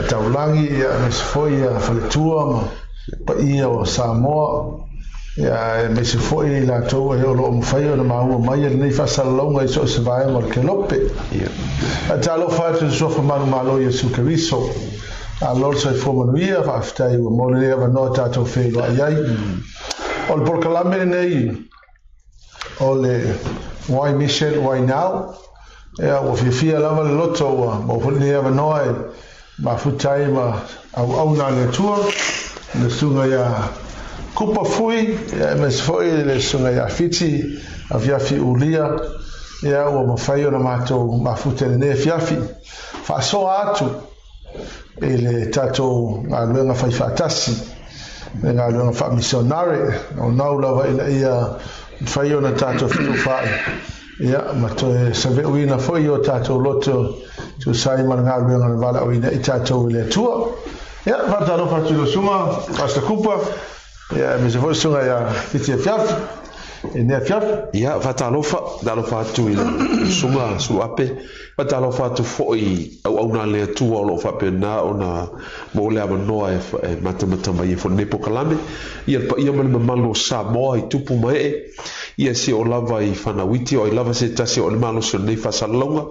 Taulagi, aemaise foi faletua ma paia o Samoa, aemaise foi i latou e o lo o mafai ona maua mai lenei faasalalauga i so o se vaega o le kelope. Faatalofa atu i le suafa manumalo o Iesu Keriso. Malo le soifua manuia, faafetai ua maua lenei avanoa tatou feiloai ai. O le polokalame lenei o le Why Mission, Why Now? Ua fiafia lava le loto ua maua foi lenei avanoa e mafuta ai ma auauna a le Atua, le susuga ia Kupa Fui, aemaise foi le susuga ia Fiti Afiafi Ulia, ua mafai ona matou mafuta i lenei afiafi. Faasoa atu i le tatou galuega faifaatasi, le galuega faamisionare, naunau lava ina ia mafai ona tatou fetufaai, ma toe saveuina foi o tatou loto tusa ai ma le galuega na valaauina i tatou e le Atua. Faatalofa atu i lau susuga Pastor Kupa, aemaise foi le susuga ia Fiti Afiafi, i lenei afiafi. Faatalofa, faatalofa atu i le susuga Suluape, faatalofa atu foi i auauna a le Atua o lo o faapena ona maua le avanoa e matamata mai ai foi lenei polokalame. Le paia ma le mamalu o Samoa i tupu ma ee, se oo lava i fanauiti, o ai lava se tasi o le malosi o lenei faasalalauga.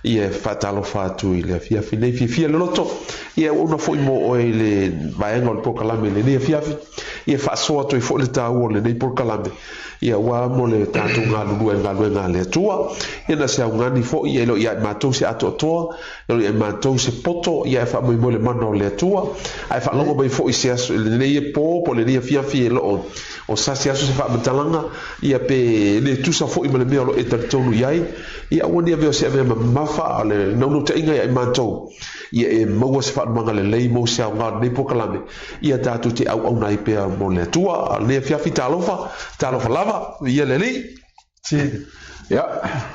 E faatalofa atu i le afiafi nei, fiafia le loto. Auauna foi mo oe i le vaega o le polokalame i lenei afiafi. Faasoa atu ai foi le taua o lenei polokalame. Ua mo le tatou galulue i galuega a le Atua. Na se augani foi, e le o ia i matou se atoatoa, e le o ia i matou se poto, e faamoemoe le mana o le Atua. Ae faalogo mai foi se aso, i lenei po, po o lenei afiafi e loo o sasi aso se faamatalaga, pe le tusa foi ma le mea o lo e talitonu i ai. Aua ne i avea o se avea mamafa, a o le naunautaiga ia i matou, e maua se faalumaga lelei mo se aoga o lenei polokalame, tatou te auauna ai pea mo le Atua. A o lenei afiafi, talofa, talofa lava, ia le Alii.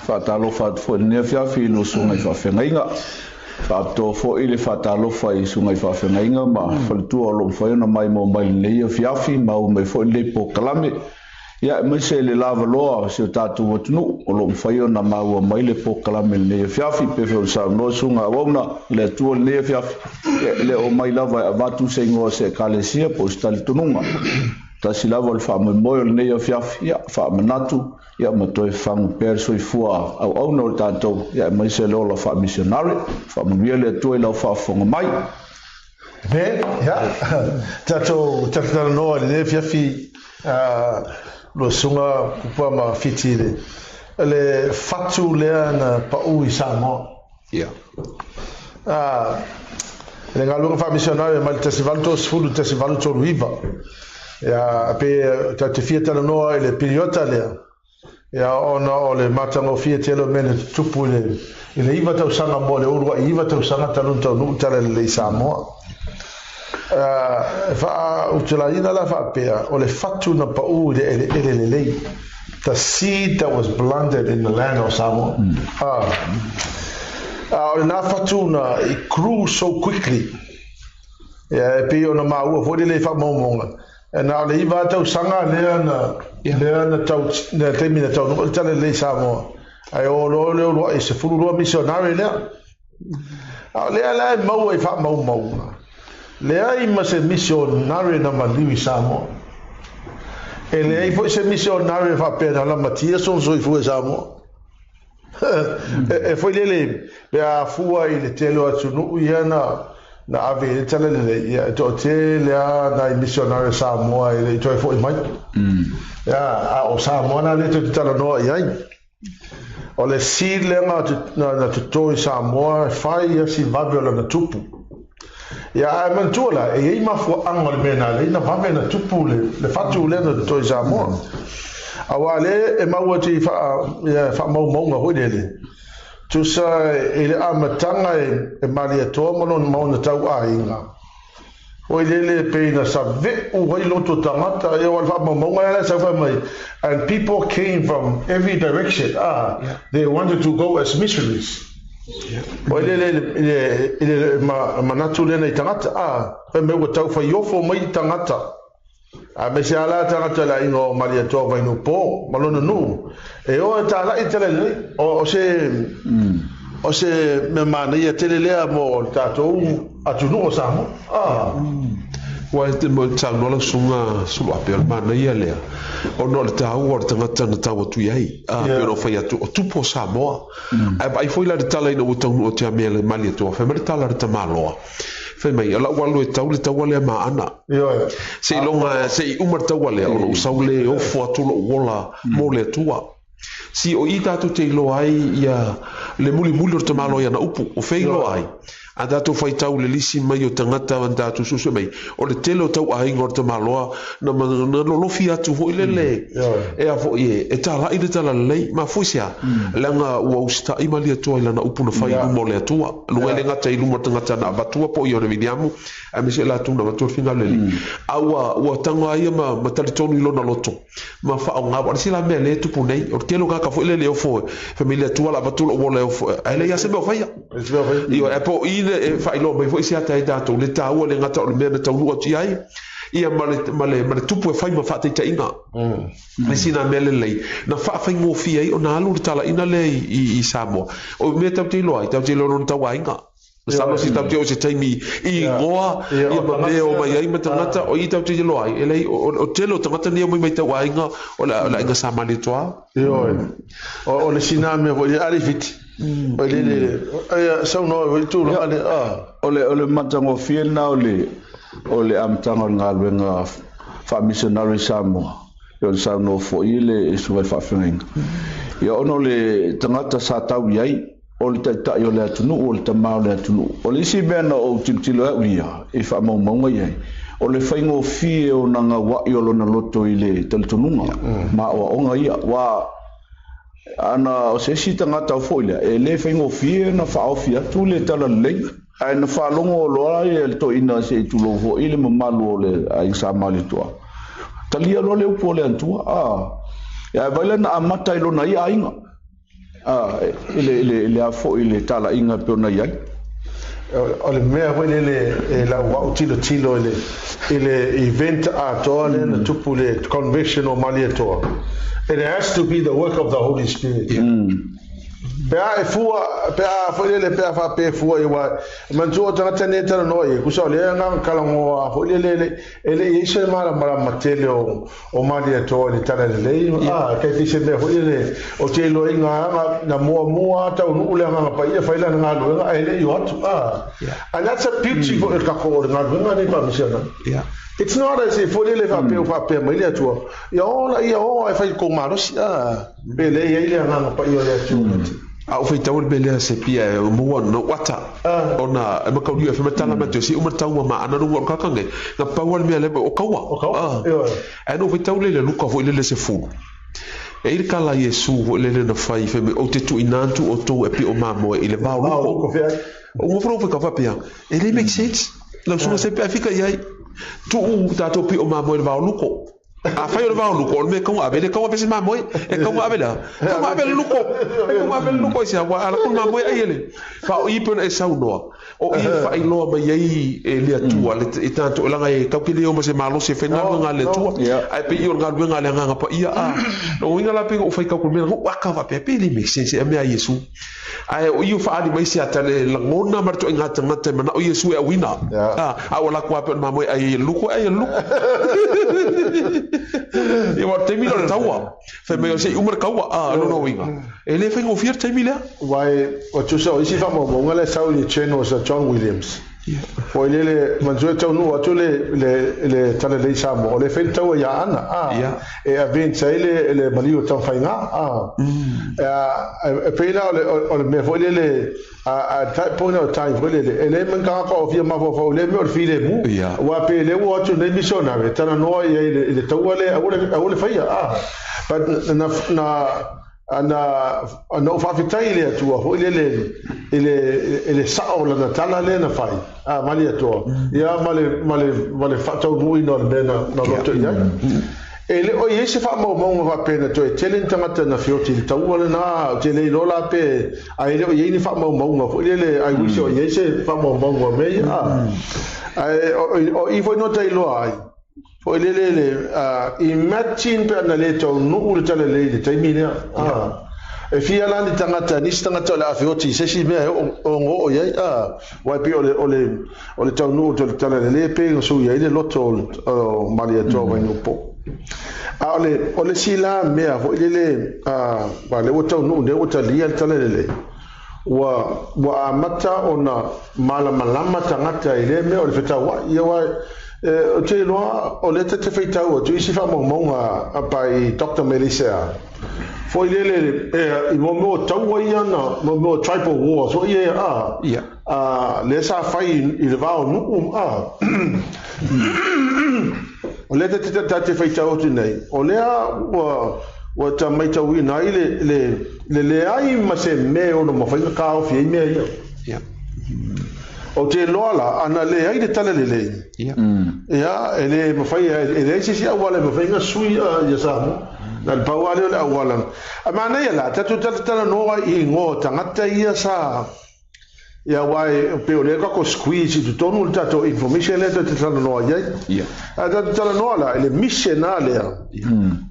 Faatalofa atu foi i lenei afiafi i lau susuga i faafeagaiga. Faapitoa foi le faatalofa i susuga i faafeagaiga ma faletua o lo o mafai ona maimoa mai lenei afiafi, maua mai foi lenei polokalame. Aemaise le lavaloa o si o tatou atunuu o lo o mafai ona maua mai le polokalame lenei afiafi. Pe foi ona saunoa susuga auauna le Atua lenei afiafi, e le o mai lava e avatu se igoa o se ekalesia po o se talitonuga. Tasi lava o le faamoemoe o lenei afiafi, faamanatu, ma toe fagu pea le soifua auauna o le tatou, aemaise le ola faamisionare. Faamanuia le Atua i lau faafofoga mai. Amen. Tatou talanoa i lenei afiafi, lau susuga Kupa ma Fiti le fatu lea na pau i Samoa. Le galuega faamisionare mai le 1830 1839. Pe tatou te fia talanoa i le piriota lea, ona o le matagofie tele o mea na tutupu i le 9 tausaga mo le uluai 9 tausaga talu ona taunuu tala lelei i Samoa. E faautulaina la faapea, o le fatu na pau i le eleele lelei. The seed that was planted in the land of Samoa. O lena fatu na, it grew so quickly. E pei ona maua foi lele i faamaumauga. Na o le 9 tausaga lea na, lea na tau, na taimi na taunuu le tala lelei i Samoa. Ae o loa le uluai 12 misionare lea. A o lea la e maua i faamaumauga, leai ma se misionare na maliu i Samoa. E leai foi se misionare faapea na lamatia sona soifua i Samoa. E foi lele, pe a fua i le tele o atunuu ia na ave i le tala lelei, e toatele lava nai misionare Samoa e le i toe foi mai. A o Samoa na lea toe talanoa i ai. O le seed lea na toto i Samoa, e fai ia si vave o lana tupu. Ae manatua la, e i ai mafuaaga o le mea na alai na vave na tupu le fatu lea na toto i Samoa. Aua lea e maua atu i faamaumauga foi lele, tusa i le amataga e Malietoa ma lona maona tauaiga, foi lele pei na saveu ai loto tagata, o le faamaumauga lea sau fai mai, and people came from every direction, they wanted to go as missionaries. Foi lele i le manatu lea nei tagata, fai mai ua tau faiofo mai tagata. Aemaise ala tagata le aiga o Malietoa Vainupo ma lona nuu, e o e talai tala lelei. O se O se mea manaia tele lea mo le tatou atunuu o Samoa. Ua e te saunoa lau susuga Suluape, o le manaia lea, ona o le taua o le tagata na tau atu i ai, pei ona ou fai atu, o tupu o Samoa. Ae vaai foi la i le tala ina ua taunuu atu ia Malietoa, fai mai le tala a le tamaloa, fai mai, o lau alu e tau le taua lea ma Aana. Seiloga se i uma le taua lea, ona ou sau lea e ofo atu lou ola mo le Atua. Si o i tatou te iloa ai ia le mulimuli o le tamaloa i ana upu, o fea iloa ai? A tatou faitau i le lisi mai o tagata na tatou suesue mai, o le tele o tauaiga o le tamaloa na lolofi atu foi lele e a foi e talai le talalelei. Mafua i se a? Leaga ua usitai Malietoa i lana upu na fai i luma o le Atua. Luga e le gata i luma o le tagata na avatua po o Ione Viliamu, aemaise i latou na avatua le finagalo o le Alii. A ua tago lava ia ma talitonu i lona loto. Ma faaaoga. Aua o le isi la mea lea e tupu nei, o le tele o tagata foi lele e ofo e fai mai le Atua o le a avatu lou ola e ofo ae leai lava se mea o faia. Ioe, ae po o i le e faailoa mai foi se ata e tatou le taua le gata o le mea na taunuu atu i ai, ia ma le, ma le, ma le tupu e fai ma faataitaiga. Le isi na mea lelei, na faafaigofie ai ona alu le talaiina lea i Samoa. O mea tatou te iloa ai, tatou te iloa lona tauaiga. Masalo se tatou te oo i se taimi i ingoa ia ma mea o mai ai ma tagata, o i tatou te iloa ai, e leai, o tele o tagata nei e omai mai tau aiga, o le aiga Sa Malietoa. Ioe. O le isi na mea foi, ale i Fiti. O le le, ia saunoa foi tulaga le, a. O le matagofie lena o le amataga o le galuega faamisionare i Samoa. E ona saunoa foi le susuga i le faafeagaiga. Ia ona o le tagata sa tau i ai, o le taitai o le atunuu, o le tama o le atunuu. O le isi mea na ou tilotilo ai au ia i faamaumauga i ai, o le faigofie o na gauai o lona loto i le talitonuga ma aoaoga ia. Aua ana o se isi tagata foi lea, e le faigofie ona faaofi atu le talalelei, ae na faalogo loa le toeaina se i tulou foi le mamalu o le aiga Sa Malietoa. Talia loa le upu o le Atua, ae vaai la na amata i lona ia aiga. I le a foi le talaiga e pei ona i ai. O le mea foi lele e lau au tilotilo i le event atoa lea na tupu le conviction o Malietoa. It has to be the work of the Holy Spirit. Pe a e fua, pe a foi lele, pe a faapea e fua i wa, manatua o tagata nei e talanoa i ai, kusa o le agaga kalagoa foi lele, e le i ai se malamalama tele o Malietoa i le talalelei, a, kai pei se mea foi lele o te iloa i ngā anga na muamua a taunuu le Agaga Paia fai lana galuega ae le i o atu, a. And that's a beauty foi o le tatou o le galuega nei faamisiona. It's not as if foi lele faapea ua faapea mai le Atua, ia o la ia o ae fai i le tou malosi, a, pe le i ai le Agaga Paia o le Atua. A ou faitau i le mea lea se pia e maua ona ou ata ona e makauli e whamatala ma te si uma taua ma ana runga o kakange na pau le mea le o kaua. O kaua. Ae na ou faitau lea i le Luka foi lele 10. E i le kala a Iesu foi lele na fai fai mai ou te tuuina atu outou e pio mamoe i le vao luko. O ngofo fai ka faapea e le make sense. Lau susuga se pe a fika i ai tuu tatou pio mamoe i le vao luko. Afai o le vao luko, o le mea e kaua ave, e le kaua ave se mamoe, e kaua ave le a? Kaua ave le luko, e kaua ave le luko i se a, ua ala kona mamoe ai e le. Fa o i pei ona e saunoa, o i e faailoa mai ai e le Atua, le, i tatou, leaga e tatou te le o ma se malosi e fai galuega a le Atua, ae pei o le galuega a le Agaga Paia, a. Lona uiga la pei ona ou faitau atu i le mea lea, ua aka faapea, pe le make sense ea mea a Iesu. Ae o i o faaali mai se ata le lagona ma le toaiga tagata e manao Iesu e auina. A ua lako lava pei o le mamoe ai e luku ai e luku. Ia aua o le taimi lea o le taua. Fai mai o se i uma le taua, a lona uiga e le faigofie le taimi lea. Aua ua tusa o isi faamaumauga lea e sau i le channel a John Williams. Foi lele manatua e taunuu atu le talalelei i Samoa, o lea e fai le taua ia Aana, a, e avenge ai le maliu o Tamafaiga, a. E pei la o le mea foi lele, at that point of time foi lele, e le man tagata o fia mafaufau i lea mea o le filemu, aua pei o lea ua o atu nei misionare e talanoa i ai i le taua lea, aua le faia, a. But na Ana ou faafetai i le Atua foi lele i le i le sao o lana tala lea na fai, a Malietoa, ia ma le ma le ma le faataunuuina o le mea na na loto i ai. E le o i ai se faamaumauga faapea na toe tele ni tagata na feoti i le taua lena, ou te le iloa la pe ae le o i ai ni faamaumauga foi lele, I wish o i ai se faamaumauga o mea ia, a. Ae o i foi no ta iloa ai, Foi lele le, imagine pe ana le taunuu le talalelei i le taimi lea. E fia la ni tagata, nisi tagata o le a feoti i se isi mea e oo i ai, a, aua e pei o le, o le, o le taunuu o le talalelei e pei ona sui ai le loto o Malietoa Vainuupo. A o le, o le isi la mea foi lele, a, aua o lea ua taunuu nei ua talia le talalelei, ua, ua amata ona malamalama tagata i lea mea o le fetauai. Ia aua e, ou te iloa o lea ta te faitau atu i isi faamaumauga a by Doctor Melissa foi lele e, i mo mea o taua ia na, mo mea o tribal wars foi ia, a, Ia. a, lea sa fai i le va o nuu, a. O lea ta te faitau atu nei, o lea ua, ua ta maitauina ai le, le, le leai ma se mea e ono mafai ona taofi ai mea ia. Ia. Ou te iloa la, ana leai le talalelei, Ia. ia, e le mafai, e leai se isi auala e mafai ona sui ia Samoa. Na le pau lava lea o le auala. A manaia la, tatou talatalanoa i igoa o tagata ia sa, Ia aua e pei o lea tatou squeeze i totonu le tatou information lea tatou te talanoa i ai. Ia. Ae tatou talanoa la i le mission a lea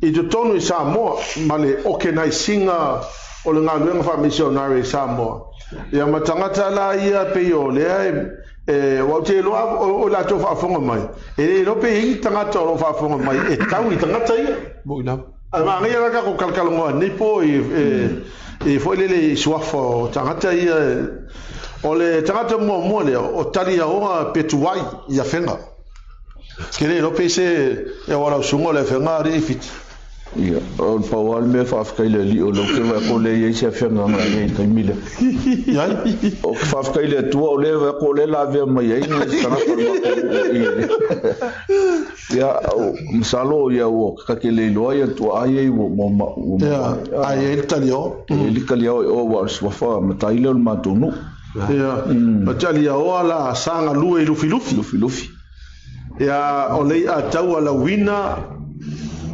i totonu i Samoa ma le organise-ina o le galuega faamisionare i Samoa. Ia ma tagata la ia pei o lea e aua ou te iloa o latou faafofoga mai, e le iloa pe i ai ni tagata o lo o faafofoga mai e tau i tagata ia. Moi lava. Ae manaia la tatou talatalanoa i lenei po i, i foi lele i suafa o tagata ia. O le tagata muamua lea, o Taliaoa Petuai i Afega. Ke le iloa pe se e o lau susuga o le Afega alii Fiti. Ia, o le pau lava le mea faafetai i le Alii o lea ou te vaai atu o lea e i ai se afega na i ai i le taimi lea. Iai? Ou te faafetai i le Atua o lea e vaai atu o lea e lavea mai ai nai tagata o le matou nuu i le Ia, masalo ia ua ta te le iloa ia tuaa ia ua ua ma ua Ia, a i ai le taliao. E i ai le taliao i o aua o le suafa matai lea o le matou nuu. Ia, o taliaoa la sa galue i Lufilufi. Lufilufi. Ia, o le i'a tau a Lauina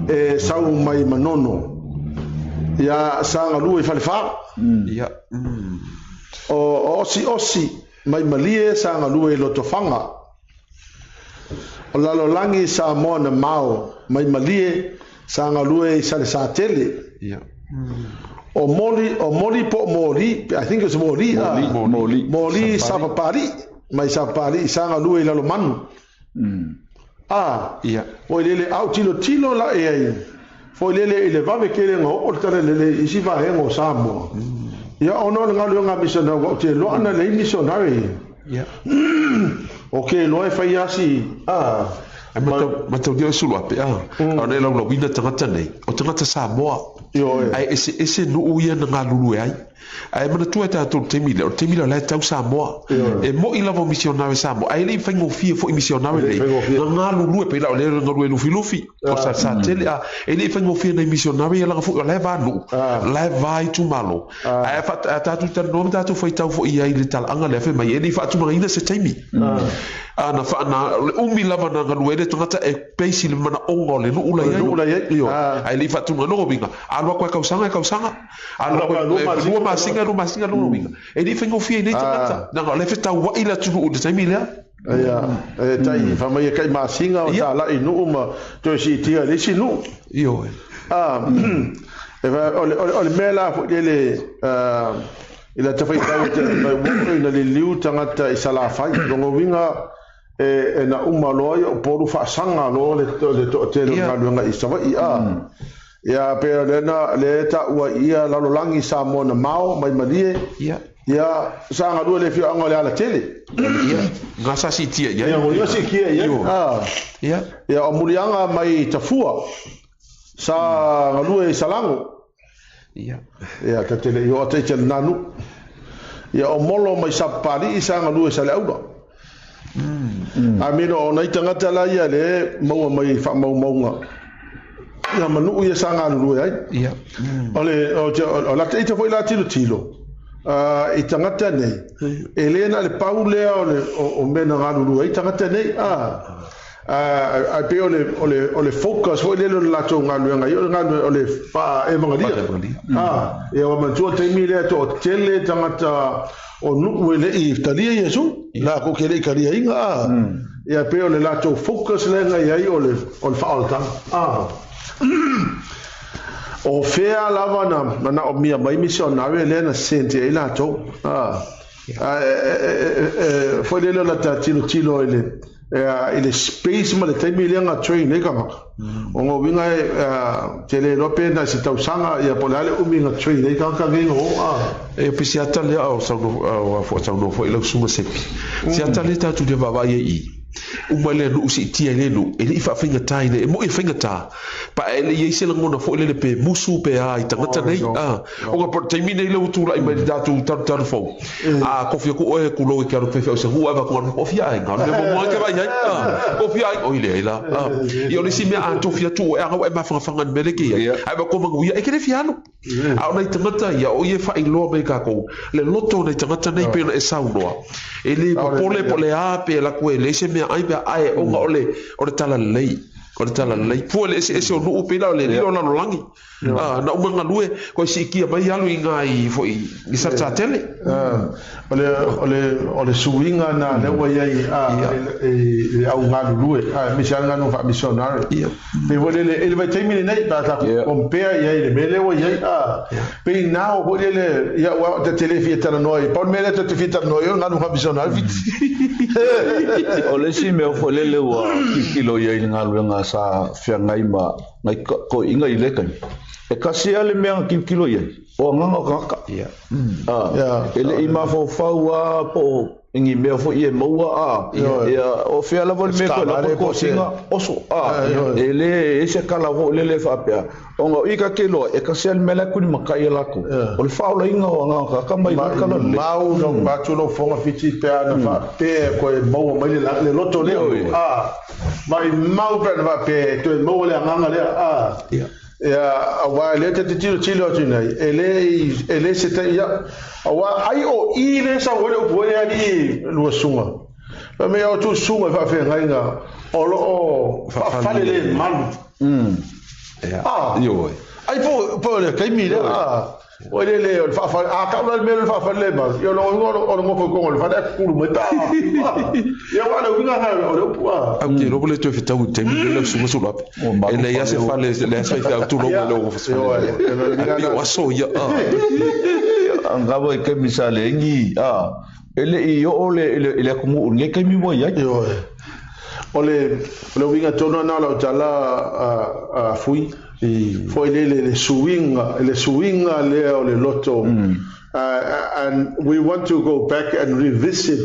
e sau mai Manono. Ia, sa galue i Falefa. Ia. O Osiosi mai Malie sa galue i Lotofaga. O Lalolagi Samoa na mao mai Malie sa galue i Salesatele. Ia. O Moli, o Moli po o Moli, I think it's Moli, Moli, ah. Moli. Moli Sapapali, mai Sapapali sa galue i Lalomanu. Ah, Ia. foi lele au tilotilo la e ai. Foi lele i le vave tele na oo le talalelei i isi vaega o Samoa. Ia ona o le galuega a missionary, aua ou te iloa ana leai missionary. Ia. O ke iloa e fai asi, a. Ae matau, mataulia o Suluape, a, ona e laulauina tagata nei, o tagata Samoa. Ioe. Ae eseese nuu ia na galulue ai. Ae manatua e tatou i le taimi lea, o le taimi lea o la e tau Samoa. E moi lava o misionare Samoa, ae le i faigofie foi misionare nei, na galulue, pei la o lea na galue Lufilufi, o Salesatele, a, e le i faigofie nai misionare ia leaga foi o la e va nuu, o la e va itumalo. Ae a tatou talanoa ma tatou faitau foi i ai i le talaaga lea fai mai, e le i faatulagaina se taimi. A na wha, na, o le umi lava na galue ai le tagata e base i le manaoga o le nuu la i ai. O le nuu la i ai. Ioe. Ae le i faatulagaina, lona uiga, alu atu lava i kausaga i kausaga. Lua masina, lua masina, lua uiga. E le i faigofie i nei tagata. Leaga o la e fetauai le atunuu i le taimi lea. Ia, e tai, fai mai e tai masina o talai i nuu ma toe siitia i le isi nuu. Ioe. E o le mea la foi lele, i la tafaitau e te mai ua ina liliu tagata i Salafai. Lona uiga, e na uma loa i Upolu faasaga loa le toatele o le galuega i Savaii. A. Ia, pei o lea na, lea e taua i ia lalolagi Samoa na mao mai Malie. Ia. Ia, sa galue le afioaga o Lealatele. Ia, ga sa siitia i ai. Ia, ga siitia i ai. A. Ia. Ia, o Muliaga mai Tafua, sa galue i Salago. Ia. Ia, ta te le i oo atu i te lena nuu. Ia, o Molo mai Sapapalii sa galue i Saleaula. A mino o nai tagata la ia le maua mai faamaumauga. Ia ma nuu ia sa galulue ai. Ia. O le, o, te, o, o la te ita foi la tilotilo, i tagata nei, e le na le pau lea o le, o mea na galulue ai tagata nei, a. Ae pei o le, o le, o le focus foi lele o le latou galuega ia, o le galuega, o le faa-evangelia. Faa-evangelia. Ia ua manatua taimi lea toatele tagata o nuu e le i talia Iesu, latou te le i taliaina, a. Ia pei o le latou focus lea na i ai o le, o le faaolataga. O fea lava na manaomia mai misionare lea na send i ai latou. Ae foi lele o lata tilotilo i le i le space ma le taimi lea na train ai tagata. O lona uiga e te le iloa pe na o se tausaga ia po o le a le umi na train ai tagata nei na o. E pe se ata lea o saunoa foi lau susuga Sepi. Se ata lea tatou te vaavaai ai i i. Uma lea nuu siitia i lea nuu, e le i faafaigata ina, e moi e faigata, pa e le i ai se lagona foi lele pe musu pe a i tagata nei, a, ona po o le taimi nei lea ua tulai mai i le tatou talutalu fou, a kofi aku oe kulou i ke alu faifeau i se nuu ae vaku alu o fia aiga, o le mea muamua e te vaai ai, a, o fia aiga, oi leai la, a, ia o le isi mea a tofi atu oe, a ua e mafangafaga i le mea lea e te i ai, ae vaku manuia, e te le fia alu. A o nai tagata ia, o ia e faailoa mai i kākou le loto o nai tagata nei pei ona e saunoa. E le popole po o le a pe alu atu e leai se meaai pe a, ae ona o le, o le talalelei. O le talalelei. Fua i le eseese o nuu pei la o le lilo o lalolagi. A, na uma galue, koe siitia mai alu i ngā i foi i Salesatele. O le, o le, o le suiga na lea ua i ai a, i, i le au galulue, aemaise lava le galuega faa-missionary. Pei foi lele, i le vaitaimi lenei, pe a tatou compare i ai i le mea lea ua i ai, a, pei na o foi lele, ia, ua ta te le fia talanoa i, pau le mea lea ta te fia talanoa i ai o le galuega faa-missionary Fiti. O le isi mea foi lele ua tilotilo i ai i le galuega sa feagai ma nai toeaiina i lea taimi, e tasi lava le mea na tilotilo i ai, o agaga o tagata. E le i mafaufau lava po o ni mea foi e maua a, ia, o fea lava le mea e toe lava le kosina, oso, a, e le i ai se tala foi lele e faapea, ona o i ta te iloa, e tasi lava le mea la e tulimatai e latou, o le faaolaina o agaga tagata mai lou tala lelei. Mau na avatu lou fofoga Fiti pe ana faapea e toe maua mai le loto lea, a, maimau pe ana faapea e toe maua le agaga lea, a. Ia, aua e lea ta te tilotilo atu nei, e le, e le se tai, ia, aua ai o i le sau ai le upu ai alii lua susuga. Fai mai a outou susuga i faafeagaiga o lo o faafale le malu. Ah, ai po, po le taimi lea, ah. Oi le le o le faafale, a tau la le mea o le faafale le malu, ia o le uiga o le nofo i totonu o le fale ae tutulu mai pe a. Ia aua o le uiga lena o le upu a. Au te iloa po le toe fetau i le taimi lenei lau susuga Suluape. E leai lava se fale, e leai se faifeau tulou mai lou ofo fale. Ae pei o aso ia a. Angava i taimi sa leai ni, a, e le i oo le, i le atunuu i lenei taimi ua i ai. Ioe. O le, o le uiga tonu lena o lau tala a, a Fui. Foi lele le suiga, le suiga lea o le loto. And we want to go back and revisit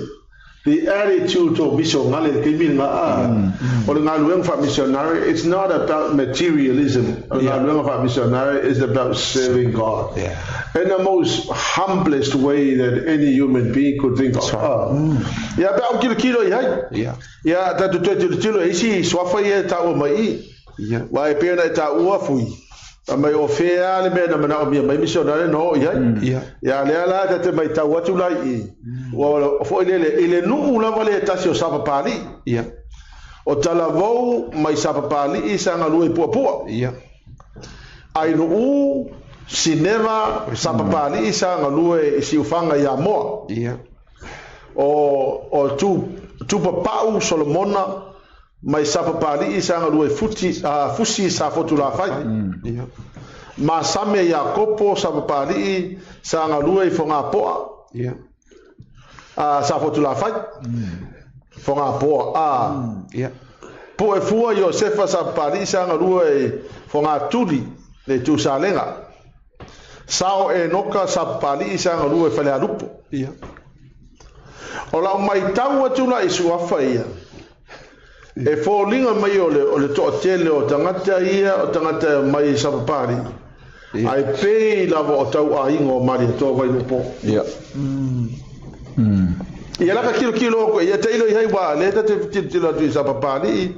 the attitude o misionale i le taimi lena. O le galuega faa-missionary, it's not about materialism. O le galuega faa-missionary is about serving God in the most humblest way that any human being could think of. Ia, pe a ou tilotilo i ai, ia, tatou toe tilotilo i isi suafa ia e taua mai i i. Ia. Aua e pei ona e taua Fui, fai mai o fea le mea na manaomia mai misionare na oo i ai. Ia. Ia lea la ta te matau atu la i i, ua foi lele i le nuu lava lea e tasi o Sapapalii. Ia. O Talavou mai Sapapalii sa galue i Puapua. Ia. Ainuu, Sineva, Sapapalii sa galue i Siufaga i Amoa. Ia. O, o Tu, Tupapau Solomona Mai Sapapalii sa galue futi, a, fusi sa Fotulafai. Masame Iakopo Sapapalii sa galue i Fogapoa. A, sa Fotulafai. Fogapoa, a. Puefua Iosefa Sapapalii sa galue i Fogatuli le Tusalega. Sao Enoka Sapapalii sa galue i Falealupo. O lau maitau atu la i suafa ia, E foliga mai o le, o le toatele o tagata ia, o tagata mai i Sapapalii, ae pei lava o tau aiga o Malietoa Vainuupo. Ia. Ia laka tilotilo atu, ia tailo i hai wa lea ta te tilotilo atu i Sapapalii,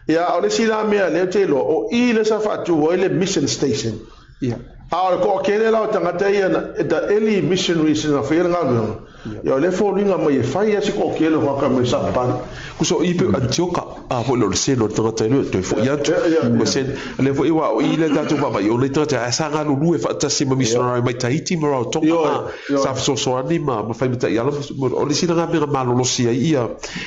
ia o le isi la mea lea ou te iloa, o i lea sa faatu ai le mission station. Ia. A o le toatele la o tagata ia, the early missionaries na faia le galuega, Ia o lea e foliga mai e fai lava si toatele o tagata mai Sapapalii. Uso i pe Antioka a foi le o le selo o le tagata e lua toe foi atu ua sen lea foi aua o i lea tatou vaavaai o nei tagata ae sa galulue faatasi ma missionary mai Tahiti ma Rarotonga a sa fesoasoani ma ma fai ma taiala o le isi lena mea na malolosi ai ia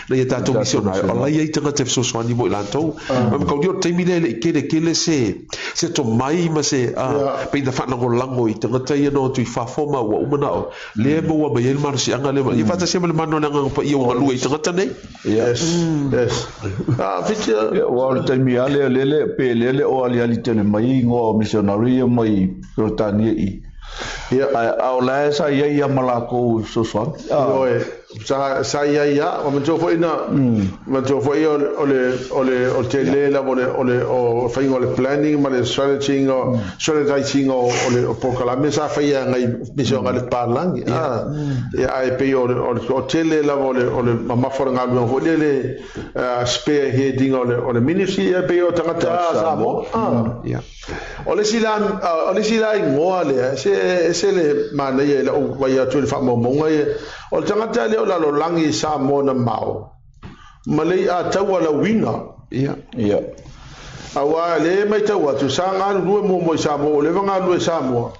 nai a tatou missionary o la e i ai tagata e fesoasoani mo i latou ma mataulia o le taimi lea e le i tele tele se se tomai ma se a pei na faalagolago i tagata ia na o atu i fafo ma ua uma na o lea e maua mai ai le malosiaga lea ia faatasi ai ma le mana o le Agaga Paia ua galue i tagata nei. Yes, yes. A whiti a. Ia, aua o le taimi lava lea, lele, pe lele o aliali tele mai igoa o missionary ia mai Peretania i. Ia. A, a o la e sa i ai ia ma lakou i fesoasoani. Ioe, sa, sa i ai lava. Ua manatua foi na, manatua foi o le, o le, o le, o le tele lava o le, o le, o faiga o le planning ma le strategy o, strategizing o, o le o polokalame sa faia agai misi o agai le papalagi. A, ia, ae pei o le, o le toatele lava o le, o le mamafa o le galuega foi lele, spearheading o le, o le ministry, ia pei o tagata Samoa. A. O le isi la, o le isi la igoa lea, e ese le manaia i lau vaai atu i le faamaumauga ia, o le tagata lea o lalolagi i Samoa na mao, ma le i'a taualauina. Ia. Ia. Aua o lea e matau atu, sa galulue muamua i Samoa, ua leva galulue i Samoa,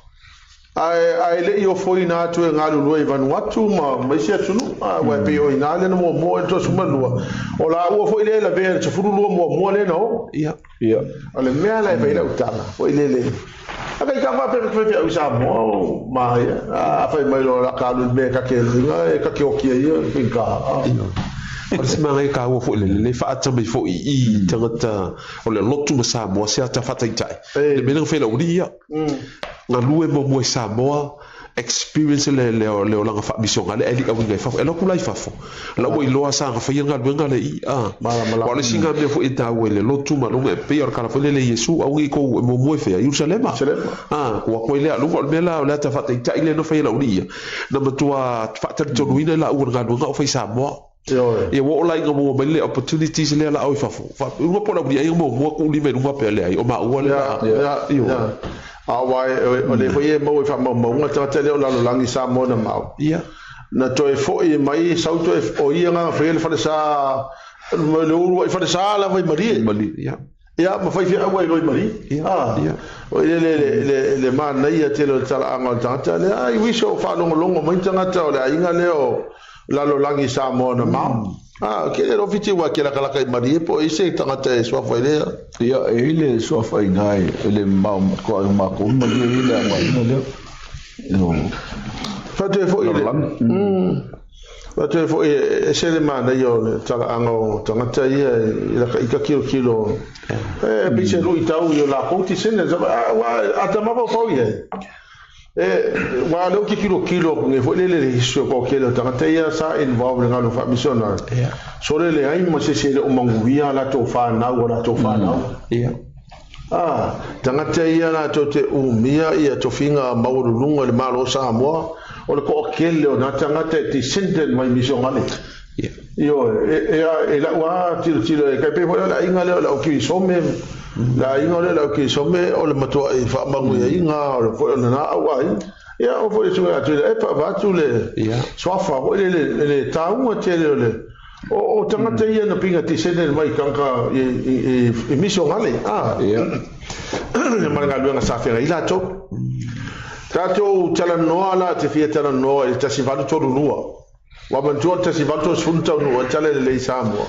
Ae, ae le i ofoina atu e galulue i Vanuatu ma, ma isi atunuu, a, aua e pei o i ina lea na muamua ai le 32. O laua foi lea e lavea i le 12 muamua lea na oo. Ia. Ia. O le mea la e fai ai lau tala, foi lele, a kai ka faapea ka faifeau i Samoa o maia, a fai mai loa o le a ka alu i le mea e ta te aluina, e ta te oti ai ia, e faigata. Ia. O le isi magaia taua foi le lelei faaata mai foi i i tagata o le lotu ma Samoa se ata faataitai. Le mea lea na fai e le aualii ia. Galue muamua i Samoa, experience le le le olaga faamisionale ae le i auina i fafo. E alu atu la i fafo, la ua iloa sa na faia le galuega le i a. Aua o le isi na mea foi e taua i le lotu ma luga e pei o le tala foi lele i Iesu, aua ne i tou e muamua i fea? Ierusalema. A, tuu atu ai lea luga. O le mea la o le ata faataitai lea na fai e le aualii ia, na matua faatalitonuina i laua i le galuega a o fai i Samoa. Ioe. Ia ua oo la ina maua mai le opportunities lea la au i fafo. Fa, luga po o le aulia ia muamua tuu lima i luga pea leai, o maua lea la. Ia, ia, Ioe. ia. Aua e, o lea foi e maua i faamaumauga tagata lea o lalolagi i Samoa na mau. Ia. Na toe foi mai sau toe, o ia na faia le falesa, le uluai falesa lava i Malie. Malie, ia. Ia, ma faifeau ai loa i Malie. Ia, Ah, ia. o le, le, le, le, le manaia tele o le talaaga o le tagata lea. Ai uiso o faalogologo mai tagata o le aiga lea o lalolagi Samoa na mao. Ah, ke le fiti ua ke lakalaka i Malie po i se tagata e suafa i lea. Ia, e i le suafa i ina e le mamao ma ko ai makou i Malie i le aoaiga lea. O Faatoe foi i le lalolagi. Faatoe foi e ese le manaia o le talaaga o tagata ia i laka ita tilotilo. E pei se luitau i o lakou descendants. Aua a ta mafaufau i ai. E, aua o lea ou te tilotilo atu nei foi lele i le history o toatele o tagata ia sa involve i le galuega faa-missionary. Sole leai ma se isi e le o manuia a latou fanau o latou fanau. A, tagata ia latou te umia ia tofiga maualuluga i le Malo o Samoa, o le toatele o na tagata e descendant mai misionale. Ioe, e, e, e lau lava tilotilo e tai pei foi la le aiga lea o le au kirisome, le aiga lea o le au kirisome o le matuai faamanuiaina o le foi o lena au aiga. Ia o foi le susuga ia Tuila e vaeatu le suafa foi lele le taua tele o le o, o tagata ia na pinga descendant mai tagata i, i, i, i misionale. A, ma le galuega sa feagai latou. Tatou talanoa la te fia talanoa i le 1832. Ua manatua le 1830 taunuu ai le tala lelei i Samoa.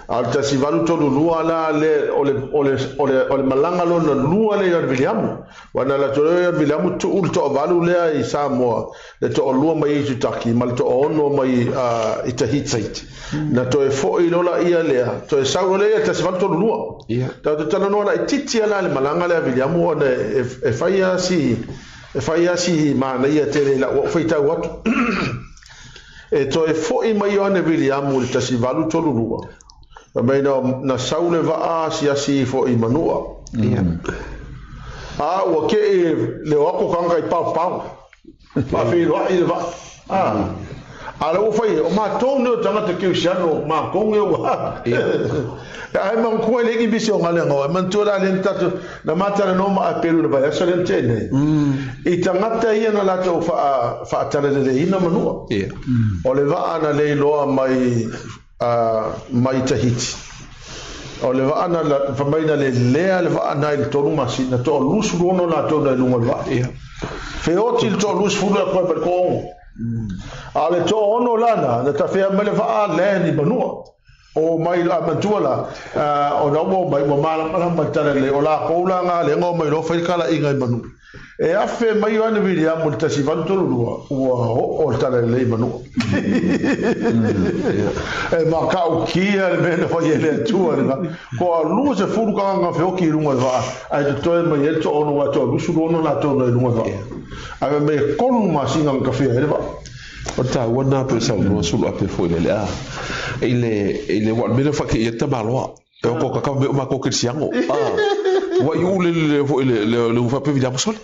A o le 1832 la le, o le, o le, o le, o le malaga lona lua lea i Ioane Viliamu. Ua na alu atu loa Ioane Viliamu tuu le toavalu lea i Samoa, le toalua mai Aitutaki ma le toaono mai i Tahiti. Na toe foi loa laia lea, toe sau loa lea i le 1832. Tatou talanoa laitiiti lava la i le malaga lea a Viliamu ona e, e fai lava si, e fai lava si manaia tele i lau faitau atu. E toe foi mai Ioane Viliamu i le 1832, fai mai na, na sau le vaa asiasi ifo i Manua. A ua kei le o atu tagata i paopao, faafeiloai le vaa. A, A le ua fai, o matou nei o tagata kerisiano, o matou nei ua. Ae manatua e leai ni misiongale a gaoa. E manatua la lea na tatou, na ma talanoa ma Apelu i le vaiaso lea na tea nei, i tagata ia na latou faatalaleiina Manua. O le vaa na leiloa mai mai Tahiti. O le vaa na fai mai na lelea le vaa na i le 3 masina, toa 26 latou na i luga o le vaa. Feoti le toa 20 e koe ma le toa 6. A o le toa 6 la na, na tafea mai le vaa land i Manua. O mai a manatua la, ona ua o mai ua malamalama i le talalelei, o lakou la nga lea na o mai loa fai le talaiga i Manua. E afe mai Ioane Viliamu i le 1832, ua oo le talalelei i Manua. E matautia le mea na fai e le Atua lena. Toa 20 tagata na feoti i luga o le vaa, ae totoe mai ai le toa 6, aua e toa 26 latou na i luga o le vaa. Ae fai mai e 3 masina na tafea ai le vaa. O le taua lena pei saunoa Suluape foi le lea i le i le ua mele fa ke ia tamaloa e o ka ka me o ma ko kerisiano a ua i u le le foi le le le fa pe viliamo sole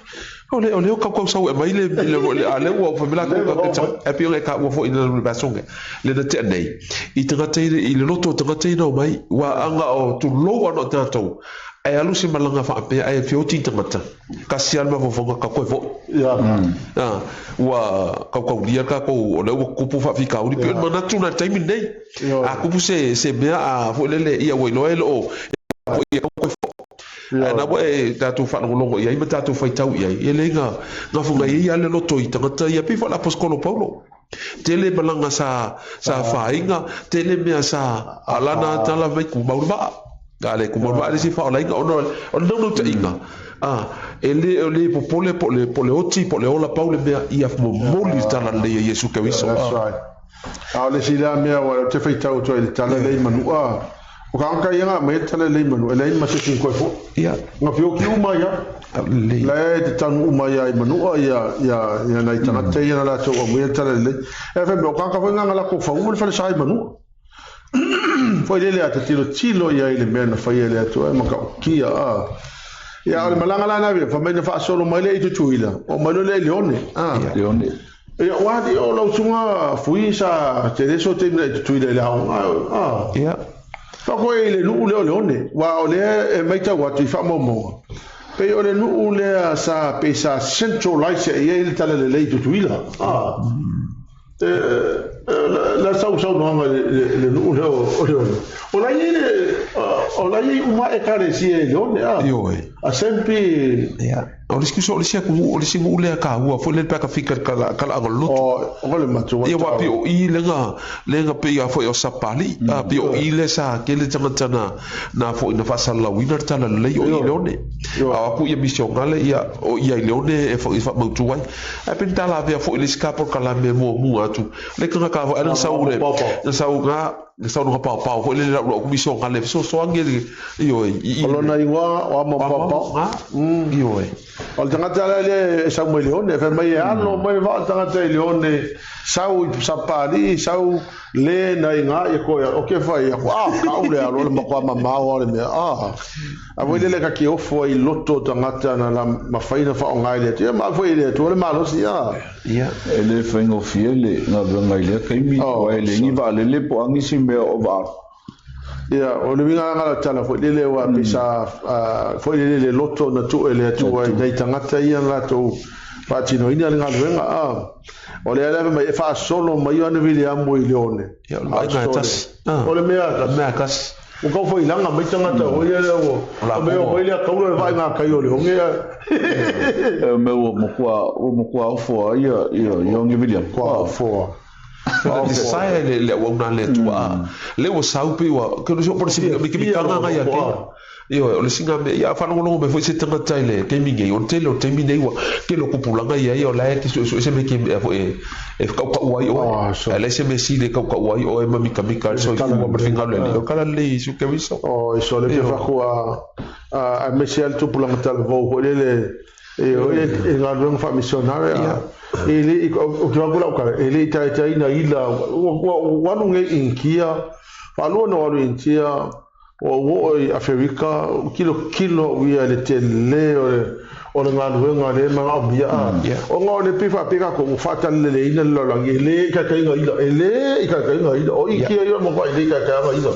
o le o le o kau kau sau e mai le le le a le ua fa mela ko ka ka e pi o ka ua foi le le basonga le na te nei i tangata i le loto tangata i nau mai ua anga o tu lou ano tatou e alu se malaga faapea ae feoti tagata kasi lava le mafaufauga ka koe foʻi. Ua kaukaulia tatou o lea ua tupu faafitauli pei o le manatu lena i le taimi lenei. A tupu se se mea a foi lele ia ua iloa e le o e koe foʻi. Ae na ua e tatou faalogologo i ai ma tatou faitau i ai, e le na gafa ai lava le loto i tagata ia pei foi o le aposetolo Paulo. Tele malaga sa sa afaina, tele mea sa alana tala mai tumau le vaa. A le tumau le vaa le isi faaolaina ona o le naunautaiga a e le o le popole po le po le oti po le ola pau le mea ia momoli le tala lelei a Iesu Keriso. That's right. A o le isi lea mea ua ou te faitau atu ai i le tala lea i Manua, o tagata ia na aumai le tala lea i Manua, e leai ma se isi na toe foi. Na feoti uma ai lava. La e te tanu uma ai i Manua ia ia ia nai tagata ia na latou aumaia le tala lelei. E fai mai o tagata foi na na latou faua le falesa i Manua. Foi lele a te tilotilo i ai i le mea na faia e le Atua e matautia a. Ia o le malaga la na fai mai na faasolo mai lea i Tutuila, oo mai loa lea i Leone. Leone. Ia ua alii o lau susuga Fui sa tele so taimi na i Tutuila i le aoga a. Ia. Fakoe i le nuu lea o Leone, aua o lea e matau atu i faamaumauga, pei o le nuu lea sa pei sa centralize i ai le talalelei i Tutuila. La sau saunoaga i le nuu lea o Leone. O la i ai o la i ai uma ekalesia i Leone, a. Ioe. Assembly. Ia. O le isi o le isi atunuu, o le isi nuu lea taua foi lea pe a tafika i le talaaga o le lotu. O le matou Ia aua pei o i lea na, lea na pei a foi o Sapalii, a pei o i lea sa tele tagata na, na foi na faasalalauina le talalelei o i i Leone. A o atu ia misionale ia o ia i Leone e faamautu ai. Ae pei na talavea foi i le isi ka polokalame muamua atu, le tagata foi na sau le, na sau na, Na sau luga paopao foi lele lau lau misionale e fesoasoani le ioe i O lona igoa o Amo Paopao. Ioe. O le tagata la lea e sau mai Leone, fai mai e alo mai le vaa o le tagata i Leone, sau i Sapalii, sau le na iga ia koe, o ke fai aku, a, kau le alo le matua mamao a le mea, a. A foi lele ka ke ofo ai loto o tagata na la mafai na faaaoga i le Atua, ia ma foi i le Atua le malosi, a. Ia. E le faigofie le galuega i lea taimi, aua e leai ni vaalele po o a nisi mea o vaa. Ia, o le uiga lena o le tala foi lele aua pei sa foi lele le loto na tuu e le Atua i nai tagata ia na latou faatinoina le galuega. A, o lea la fai mai e faasolo mai Ioane Viliamu i Leone. Ia, o le vaaiga e tasi. O le mea e tasi. O le mea e tasi. Ua tau failaga mai tagata foi lea ua mea mai lea taula le vaai ngā kai o le onge. E mea ua matua ua matua ofoa ai ia ia Ioane Viliamu. Matua ofoa. Le sae le le auauna a le Atua a le ua sau pei ua ke le po se mikamikaga ngai a ke. Ioe, o le singa mea, ia faalogologo mai foi se tagata i le taimi nei, o le tele o le taimi nei ua tele o tupulaga ia ia o la e te suesue se mea ke mea foi e e kaukau ai oe. Ae leai se mea sili e kaukau ai oe ma mikamika ai le soifua ma le finagalo o le Alii. O le tala lelei Iesu Keriso. Oh, e sole te whaku a a aemaise lava le tupulaga talavou foi lele e oi e galuega faamisionare a e le i o te whaku lau kala e le i taetaina ila ua alu nei i Initia, faalua na alu i Initia. Ua ou oo i Aferika, ua kilokilo au ia i le tele o le o le galuega lea e manaomia. Ona o le pei faapea tatou ua faataleleleina le lalolagi, e le ikaikaina ila, e le ikaikaina ila. O iki ia o le matuai le ikaikaina ila.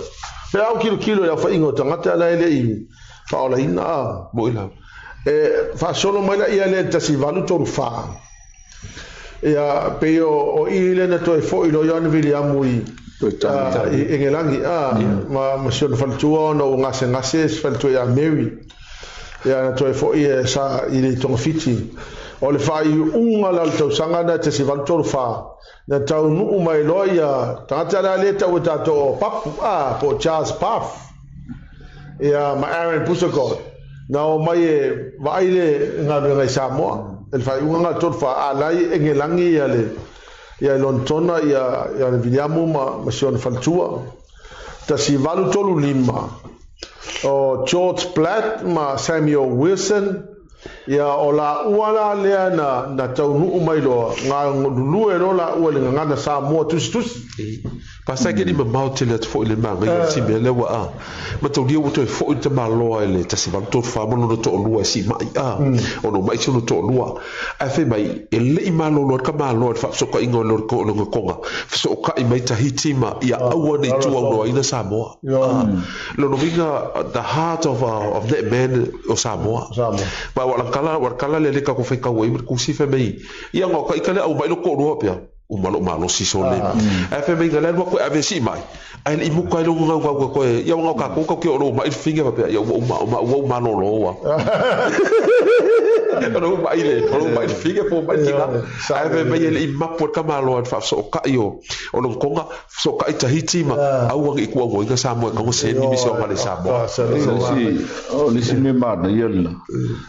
Pe a ou tilotilo i le aofaiga o tagata la e le i faaolaina, Moi lava. E faasolo mai laia lea i le 1834. Ia, pei o i lea na toe foi loa Ioane Viliamu i i Engelagi, a, ma si ona faletua ona ua gasegase si faletua ia Mary. Ia, na toe foi e sa i le togafiti. O le faaiuga la o le tausaga na 1834, na taunuu mai loa ia tagata la lea tau e tatou o Papu, a, po o Charles Puff. Ia, ma Aaron Pusagod, na o mai e vaai le galuega i Samoa, i le faaiuga na 34, a la i Engelagi ia le ia i Lonetona ia ia le Viliamu ma si ona faletua. 1835, o George Platt ma Samuel Wilson, ia o laua la lea na na taunuu mai loa, galulue loa laua i le gagana Samoa tusitusi. Pastor ke ni mamao tele atu foi le manaia o si mea lea ua a. Mataulia ua toe foi le tamaloa i le 1834 ma lona toalua e siimai a. Ona ua mai si ona toalua. Ae fai mai, e le i malolo ai le tamaloa i le faafesootaiga o lona toga, fesootai mai Tahiti ma ia aua ne i tuaunoaina Samoa. Lona uiga, the heart of, of that man o Samoa. Ma ua kala, ua kala le leka ko whaikau ai ma le kusi fai mai, ia ngā ka ika le au mai lo toalua pea. Uma lou malosi sole. Ae fai mai le alu atu e ave sii mai. Ae le i muka ai lou gaugau e koe, ia ua gau kākou kau ke o lou mai le finger faapea, ia ua uma, uma ua ou malolo ua. O lou mai le, o lou mai le finger po mai le tina. Ae fai mai e le i mapu e le tamaloa i le faafesootai o, o lona toga, fesootai Tahiti ma aua ne i tuauoina Samoa e tago seni misi o le Samoa. O le isi mea manaia lena.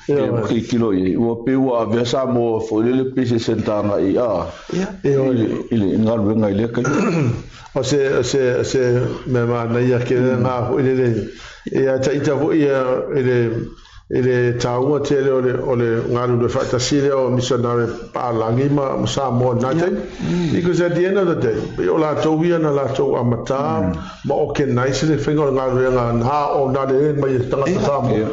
Ia ua tilotilo i ai, ua pei ua avea Samoa foi lele pei se centre agai a i le galuega i lea taimi. O se o se o se mea manaia tele lena foi lele ia taita foi ia i le i le taua tele o le o le galulue faatasi lea o missionary palagi ma, ma Samoa i lena taimi. Because at the end of the day, pei o latou ia na latou amata ma organize le faiga o le galuega na o na le mai e tagata Samoa.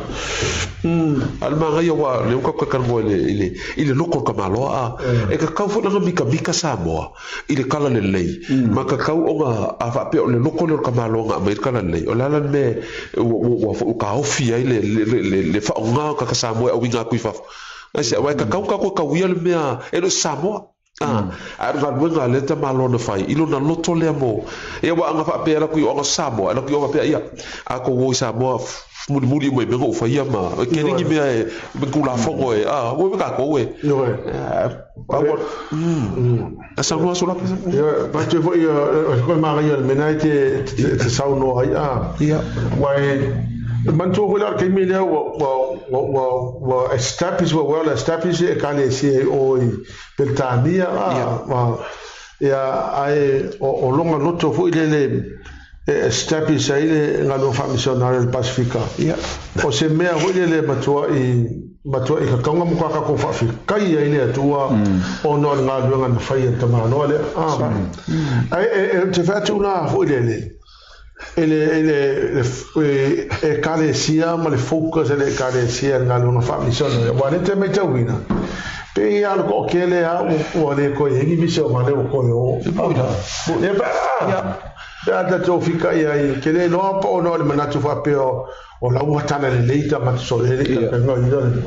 A o le manaia aua o lea ua tatou talanoa i le, i le, i le loko o le tamaloa a, e tatau foi ona mikamika Samoa i le talalelei, ma tatau ona, a faapea o le loko lea o le tamaloa na aumai ai le talalelei, o le a la le mea ua, ua, ua taofi ai le, le, le, le faaaoga o tagata Samoa e auina atu i fafo. Aisea? Aua e tatau ona tatou tauia le mea e le o se Samoa. A, a o le galuega a lea tamaloa na fai i lona loto lea mo, ia aua ana faapea e alu atu i o ana Samoa, e alu atu i o faapea, ia, a tou o i Samoa, mulimuli uma i mea na ou faia ma, e tele ni mea e, me Tulafono e, a, ua me tatou e. Ioe. A, ua, a saunoa Sulape. Ioe, patu foi o se koe manaia o le mea lena e te, te saunoa ai, a. Ia. Aua e, manatua foi la o le taimi lea ua, ua, ua, ua establish, ua well establish Ekalesia i o i Peretania a, ia, ae o lona loto foi lele e establish ai le galuega faamisionare o le Pasifika. O se mea foi lele matuai matuai kakaga ma kwa tatou faafetai ai le Atua ona o le galuega na fai e le tamaloa lea. Ae e te fai atu la foi lele e le e le Ekalesia ma le focus a le Ekalesia i le galuega faamisionare aua lea e te matauina pei lava o le toatele lava ua le toe i ai ni misionare ua toe o. Ia pe a pe a tatou fitaia ai e te le iloa po ona o le manatu faapea o la ua talalelei tagata sole le ikaikaga ia le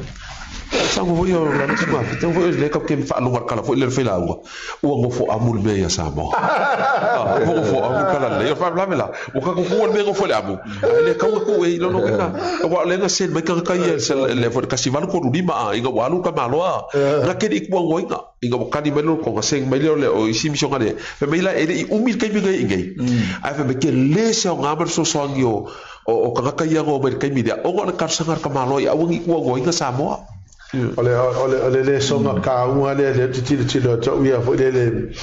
Sango foi o la nisi ma fita foi le ka ke whaaloga kala foi le whailauga ua ngofo amu le mea ia Samoa. Ah, ua ngofo amu kala le o whaamlame la ua ka kukua le mea ngofo le amu. Ai le kaua ku e ilo no ka ua le nga sen mai ka ka ia le fo kasi valu ko lima a inga ua alu ka maloa. Nga ke i kua ngoinga inga ua kani mai lo ko nga seng mai le o isi misionga le. Fe mai la e le i umi le kaimi ngai ingai. Ai fe mai ke le se o ngā ma sosoangi o o tagata ia ngo mai le taimi lea, ona o le talosaga a le tamaloa i aua ni tuauoina Samoa. O le, o le, o le lesona kāuga lea, lea ou te tilotilo atu au ia foi lele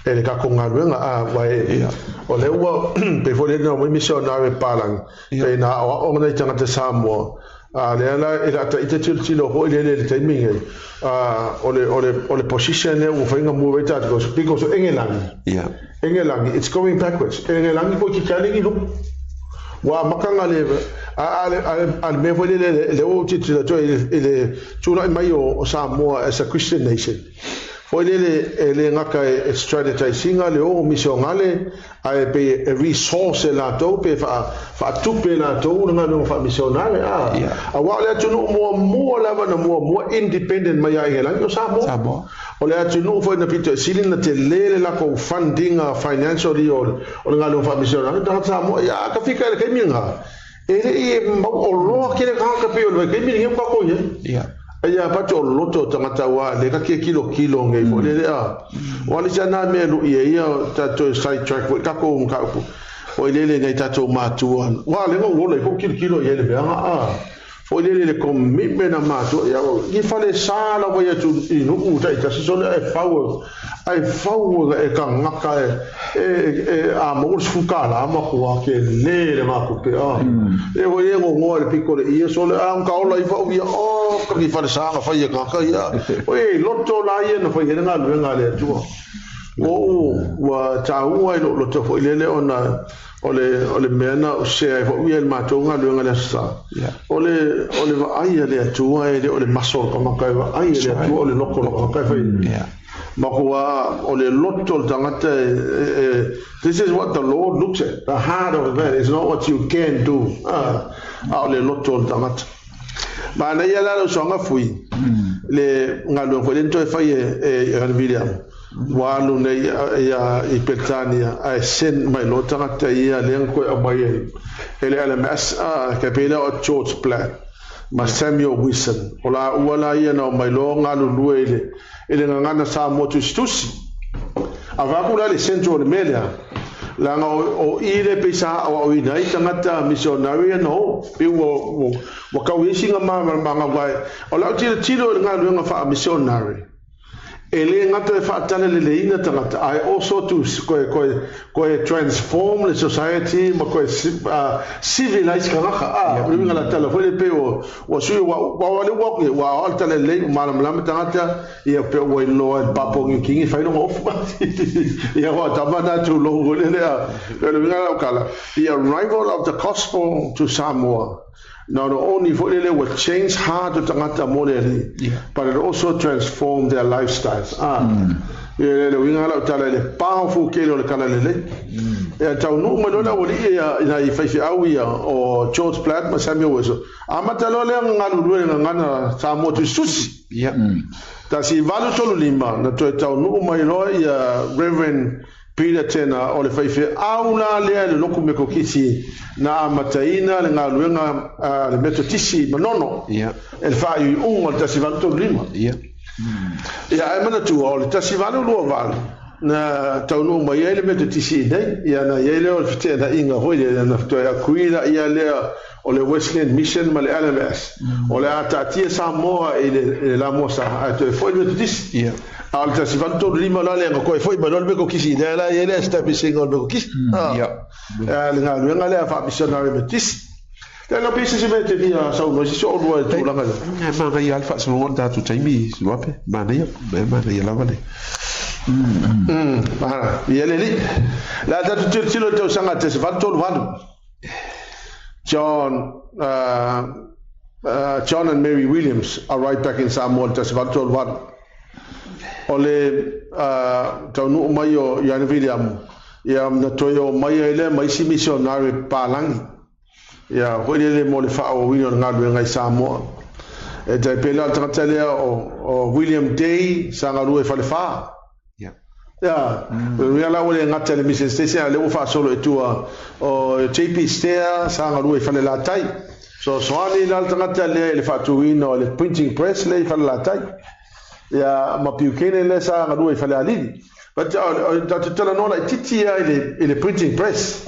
e le tatou galuega, a, aua e, o lea ua, pei foi lea na omai misionare palagi, pei na aoaoga nai tagata Samoa, a lea la e le a taita tilotilo foi lele i le taimi lenei, a, o le, o le, o le position lea ua fai na move ai tatou, because o Engelagi, Engelagi, it's going backwards, Engelagi toeitiiti lava le i luma. Ua amataga le a a le mea foi lele lea ua ou tilotilo atu ai i le tulai mai o Samoa as a Christian nation foi lele e le gata e strategise ina le o misionale ae pei e resource e latou pe faatupe e latou le galuega faamisionare a aua o le atunuu muamua lava na muamua independent mai ia Engelani o Samoa. O le atunuu foi na pito sili ona tele le latou funding financially o le galuega faamisionare o tagata Samoa. Ia a tafika i le taimi lena, e le i mauoloa tele tagata pei o le vaitaimi lenei ua tatou i ai. Ia pati o loto o tagata aua lea ka te tilotilo nei foi lele a. Ua le isi lava na mea e lui ai ia tatou side track foi tatou mataupu foi lele nai tatou matua. Ua lea na ou ola ai foi ou tilotilo i ai i le mea a. Foi lele le commitment a matua ia i falesa lava ia atu i nuu taitasi sole ae fau ae fau e tagata e e a maua le $10 matua tele le gatupe a e foi e gogoa i le pito o le ie sole a ka ola ifo au ia o ka ni falesa na fai e tagata ia oi loto la ia na fai ai le galuega a le Atua ua ou ua taua i lou loto foi lele ona O le, o le mea na ou share ai foi ia i le matou galuega i le Aso Sa, o le, o le vaai a le Atua e le o le maso o le tagata, e vaai e le Atua o le loto o le tagata e fai. Makuā, o le loto o le tagata e, e, e, this is what the Lord looks at, the heart of man, it's not what you can do, a o le loto o le tagata. Manaia la lau soaga fui, le galuega foi lea na toe fai e, e Ioane Viliamu. Ua alu nei ia i Peretania ae send mai loa tagata ia lea na toe aumai ai e le LMS a ke pei lea o George Black ma Samuel Wilson o laua la ia na omai loa galulue i le i le gagana Samoa tusitusi. A fai atu la le central o le mea lea leaga o i le pei sa aoaoina ai tagata missionary ia na o pei ua ua tau i ai sina malamalamaga aua o lau tilotilo i le galuega faa-missionary E le gata e faataleleleina tagata ae also to koe koe koe transform le society ma koe civilize tagata a o le uiga la tala foi le pei ua ua sui ua ua le ua ua aoao le talalelei ua malamalama tagata ia pe ua iloa e le Papua New Guinea fai lona ofu ia ua tama na tulou foi lele a o le uiga la o tala the arrival of the gospel to Samoa Not only foi lele ua change heart o tagata mo le Alii, but it also transform their lifestyles. Ah, ia le uiga lau tala i le powerful tele o le tala lelei. Ia taunuu mai loa le aualii ia i nai faifeau ia o George Platt ma Samuel Wilson. Amata loa lea ona galulue i le gagana Samoa tusitusi. 1835 na toe taunuu mai loa ia Reverend Peter Tena, o le faifeau la lea i le loku Mekokisi na amataina le galuega a le Metotisi i Manono i le faaiuiuga o le 1835. Ia, ae manatua, o le 1828 na taunuu mai ai le Metotisi i inei, ia na i ai lea o le feteenaiga foi lea, na toe agree laia lea o le Wesleyan Mission ma le LMS, o le a taatia Samoa i le Lamua Sa, ae toe foi le Metotisi. A o le 1835 la lea na toe foi mai loa le Metotisi, lea la e i ai le establishing o le Metotisi. Le galuega lea faa-missionary Metotisi. Lea na pei se isi mea e te fia saunoa i se isi o oulua i le tulaga lea. E manaia lava le faasologa o le tatou taimi, Suape. Manaia, e manaia lava le. Ia le alii. O le a tatou tilotilo i le tausaga 1838. John, John and Mary Williams arrived back in Samoa i le 1838. O le taunuu mai o Ioane Viliamu, ia na toe o mai ai lea ma isi misionare papalagi, ia foi lele mo le faaauauina o le galuega i Samoa. E tai pei la o le tagata lea o William Day sa galue i Falefa. Ia, ia la ua le gata i le mission station, a o lea ua faasolo i tua o JP Stair sa galue i Falelatai. Fesoasoani la le tagata lea i le faatuina o le printing press lea i Falelatai. Ia, ma Buchanan lea sa galue i Falealili. But tatou talanoa laitiiti lava i le printing press.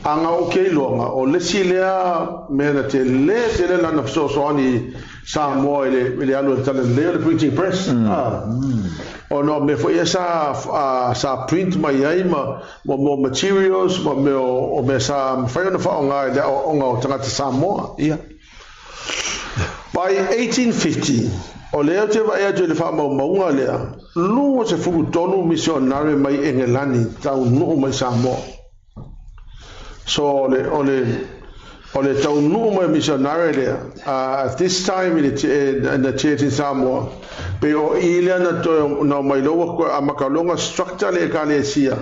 Aga o ke iloaga, o le isi lea mea na tele tele lana fesoasoani i Samoa i le, i le alu o le talalelei o le printing press. Ona o mea foi ia sa, sa print mai ai ma, ma mo materials ma mea o, o mea sa mafai ona faaaoga i le aoaoga o tagata Samoa. By 1850, o lea ou te vaai atu i le faamaumauga lea, 23 misionare mai Engelani taunuu mai Samoa. So o le o le o le taunuu mai o missionary lea at this time in the, in the church in Samoa pei o i lea na toe na omai loa ua toe amata loa ona structure le ekalesia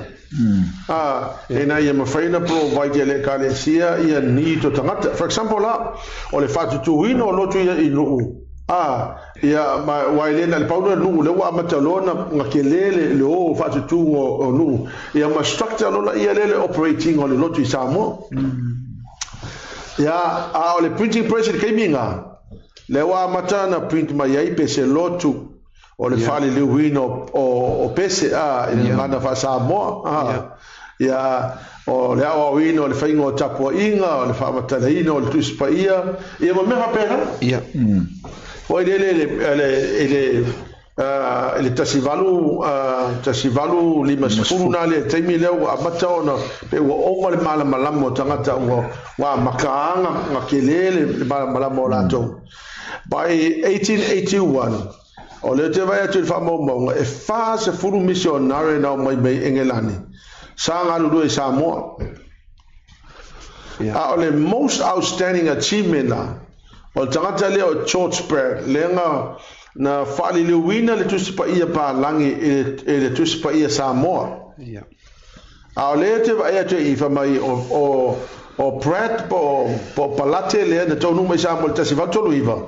a ina ia mafai ona provide e le ekalesia ia need o tagata. For example la, o le faatutuina o lotu ia i Nuu a Ia, ma, aua e le na o le pau lea o le nuu, lea ua amata loa ona, ona tele le, le o faatutuga o, o nuu. Ia, ma structure loa laia lea le operate ina o le lotu i Samoa. Ia, a o le printing press i le taimi lena, lea ua amata ona print mai ai pese lotu, o le faaliliuina o, o, o pese, a, i le gagana faa-Samoa, a. Ia, o le aoaoina o le faiga o tapuaiga, o le faamatalaina o le Tusi Paia, ia ma mea faapena. Ia. Foi lele i le, i le, i le 18, 1850 na le taimi lea ua amata ona, pe ua oma le malamalama o tagata, ua, ua amata na tele le malamalama o latou. By 1881, O lea ou te vaai atu i le faamaumauga, e 40 misionare na omai mai Engelani sa galulue i Samoa. A o le most outstanding achievement la, o le tagata lea o George Brad, lea na, na faaliliuina le Tusi Paia Palagi i le, i le Tusi Paia Samoa. A o lea ou te vaai atu i i, fai mai o, o, o Pratt po o, po o Palate lea na taunuu mai i Samoa i le 1839,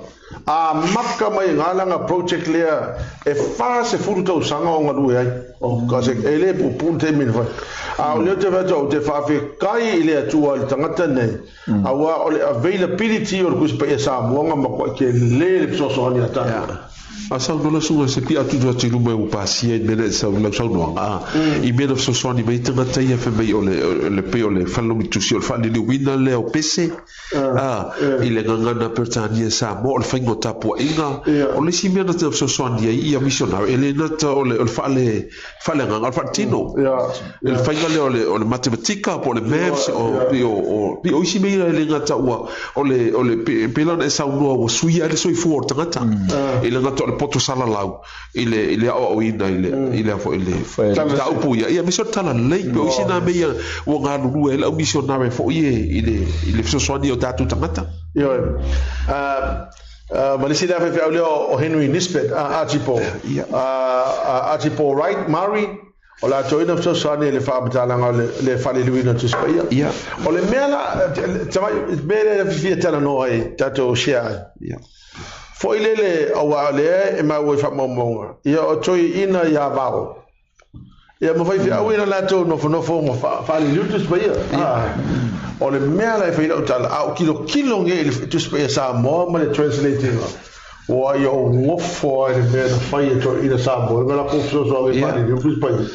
a maka mai i ina lana project lea e 40 tausaga o galue ai. Oh, gosh, e le puupuu le taimi na fai. A o lea ou te vaai atu, ou te faafetai i le Atua i le tagata nei, aua o le availability o le Tusi Paia Samoa na matuai tele le fesoasoani a tatou. A saunoa lau susuga se pia atu atu i luma ua pasia i mea lea sau lau saunoaga a i mea na fesoasoani mai tagata ia fai mai o le o le pei o le fale tusi o le faaliliuina lea o pese a i le gagana Peretania Samoa o le faiga o tapuaiga o le isi mea na fesoasoani ai ia missionary e le gata o le o le faale faaleagaga o le faaletino i le faiga lea o le o le matematika po o le maths o pei o o pei o isi mea ia e le gata ua o le o le pei la ona e saunoa ua suia ai le soifua o le tagata i le gata o le poto salalau i le i le aoaoina i le i le foi i le mataupu ia ia aemaise o le talalelei pei o isi na mea ia ua galulue ai le au misionare foi i le i le fesoasoani i o tatou tagata. Ioe. Ma le isi lea faifeau lea o Henry Nisbet, Archibald. Archibald Wright Murray, o latou ia na fesoasoani i le faamatalaga o le faaliliuina o le Tusi Paia. O le mea la, tamai, mea lea e fia talanoa ai, tatou share ai. Foi lele, aua o lea e maua i faamaumauga, ia o toeaiina ia Vao, Ia ma faifeau ia latou nofonofo ma faaliliu le Tusi Paia. O le mea la e fai lau tala, a ou tilotilo nei i le Tusi Paia Samoa ma le translate ina, ua ia ou nofo ai le mea na fai e toeaiina Samoa, na latou fesoasoani e faaliliu le Tusi Paia.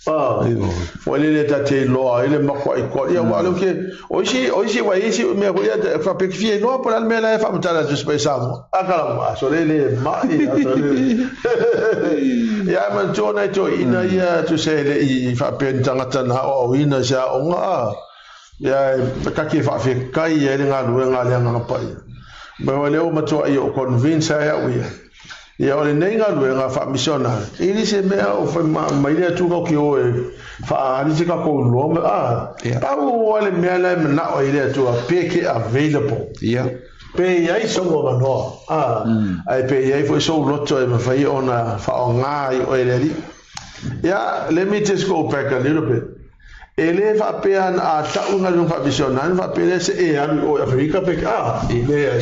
Foi lele ta te iloa ai le matuai koa. Ia, aua o lea ou te, o isi, o isi, ua isi mea foi ia, faapea ke fia iloa po o le a le mea la e faamatala atu Tusi Paia Samoa. A ka lau aso le le mai aso le. Ia, ae manatua nai toeaiina ia tusa e le i faapea ni tagata na aoaoina i se aoga a. Ia, e kaki e faafetai ai le galuega a le Agaga Paia. Ma o lea ua matuai ou convince ai au ia. Ia, o lenei galuega faamisionare, e le se mea o fai mai le Atua ki o e faaali se tatou iloa ma, a, pau lava le mea la e manao ai le Atua, pe ke available. Pe i ai sou avanoa, a, ae pe i ai foi sou loto e mafai ona faaaoga ai oe e le Alii. Ia, let me just go back a little bit. E le faapea a tau galuega faamisionari, ona faapea lea se e alu i o i Aferika pe, a, leai.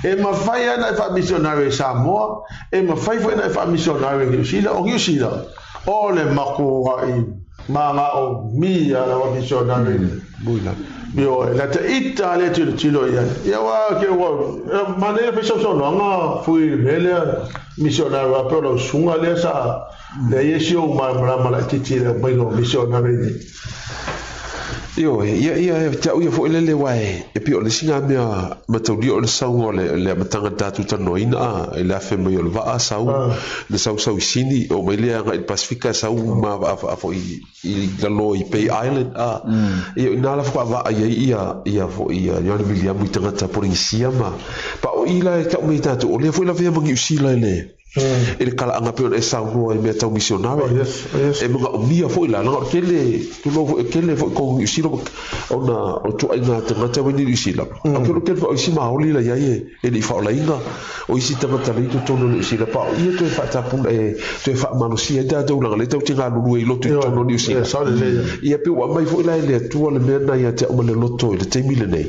E mafai lava ona e faamisionari i Samoa, e mafai foi ona e faamisionari i Niu Sila. O Niu Sila, o le matuai manaomia lava misionari. Ioe, la te ita lea tilotilo i ai. Ia aua ke ua, manaia fai sausaunoaga fui i le mea lea misionari aua pei o lau susuga lea sa Leai e si ou malamalama laitiiti i le aumaiga o misionare nei. Ioe, ia, ia, e te au ia foi lele aua e, e pei o le isi na mea mataulia o le sauga o le, le amataga na tatou talanoaina a, i le afe mai o le vaa sau, na sau sau i Sini, oo mai lea agai i le Pasefika sau ma a, a, foi i lalo i Bay Island a, ia i ina la faatoa vaai ai ia, ia foi ia Ioane Viliamu i tagata Polenisia ma, pa o i la e tau mai tatou, o lea foi lavea ma Niu Sila i le. I le talaaga pei ona e saunoa i mea tau misionare. Oh, yes, oh, yes. E manaomia foi la, leaga o le tele, tulou foi, e tele foi totonu o Niu Sila ona o le ituaiga tagata mai Niu Sila. Ae ou te iloa tele foi o isi maoli la i ai e le i faaolaina, o isi tagata la i totonu o Niu Sila, pa o i e toe faatapuna, e toe faamalosia ai tatou leaga o lea tatou te galulue i lotu i totonu o Niu Sila. Ia, sao lelei ia. Ia pei ua aumai foi la e le Atua le mea lena ia te au ma le loto i le taimi lenei.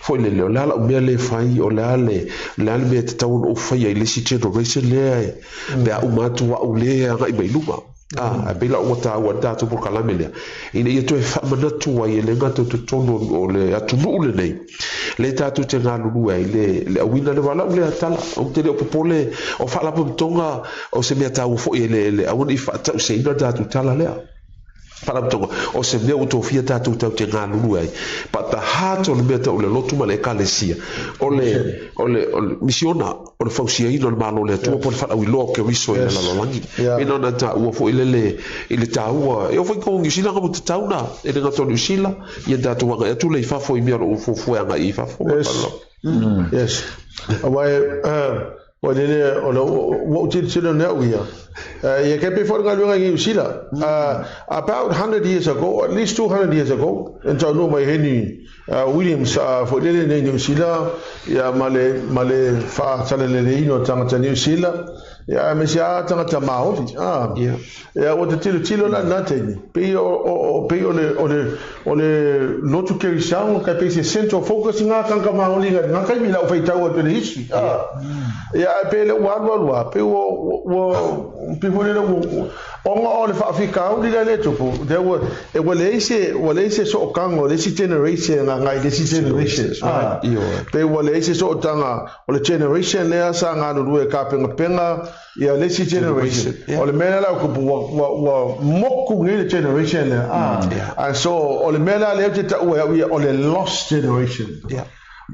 Foi lele, o le a lau mea lea e fai, o le a le, o le a le mea e tatau ona ou faia i le isi generation lea e, pe a uma atu au lea e agai mai luma. A, ae pei la ua taua ai le tatou polokalame lea, ina ia toe faamanatu ai e le gata i totonu o le atunuu lenei, lea tatou te galulue ai, le, le auina lea, aua o lau lea tala, ou te le o popole, o faalapotopotoga o se mea taua foi e le, le aua ne i faatauseina le tatou tala lea. Faalapotopotoga, o se mea ua tofia tatou tatou te galulue ai. But the heart o le mea tau le lotu ma le ekalesia, o le, o le, o le misiona, o le fausiaina o le Malo o le Atua po o le faalauiloa o Keriso i le lalolagi. Yeah. Pei ona taua foi lele i le taua, e oo foi i totonu o Niu Sila nga tatau na, e le gata o Niu Sila, ia tatou agai atu lea i fafo i mea o lo o fuafua e agai i fafo. Yes. Yes. Aua e, Ua lele, o le, ua ou tilotilo nei au ia. Ia ke pei foi le galuega i Niu Sila. About 100 years ago, at least 200 years ago, na taunuu mai Henry Williams foi lele nei Niu Sila, ia ma le, ma le faasalaleleina o tagata Niu Sila, ia aemaise lava tagata Māori. Ia ua te tilotilo la i lena taimi, pei o, o, o, pei o le, o le, o le lotu Kerisiano kai pei se central focus i ngā tangata Māori i ngā taimi la u whaitau atu i le history. Ia, ae pei le ua alu alu a, pei ua, ua, pei foi lele ua, ona o le faafitauli lea le tupu, there were, e ua leai se, ua leai se sootaga o le isi generation agai i le isi generation. Pei ua leai se sootaga o le generation lea sa galulue e tapenapenaga Ia le isi generation. O le mea lea la ua, ua, ua, ua moku nei le generation lea. Ah. And so, o le mea lea lea ou te taua e au ia, o le lost generation.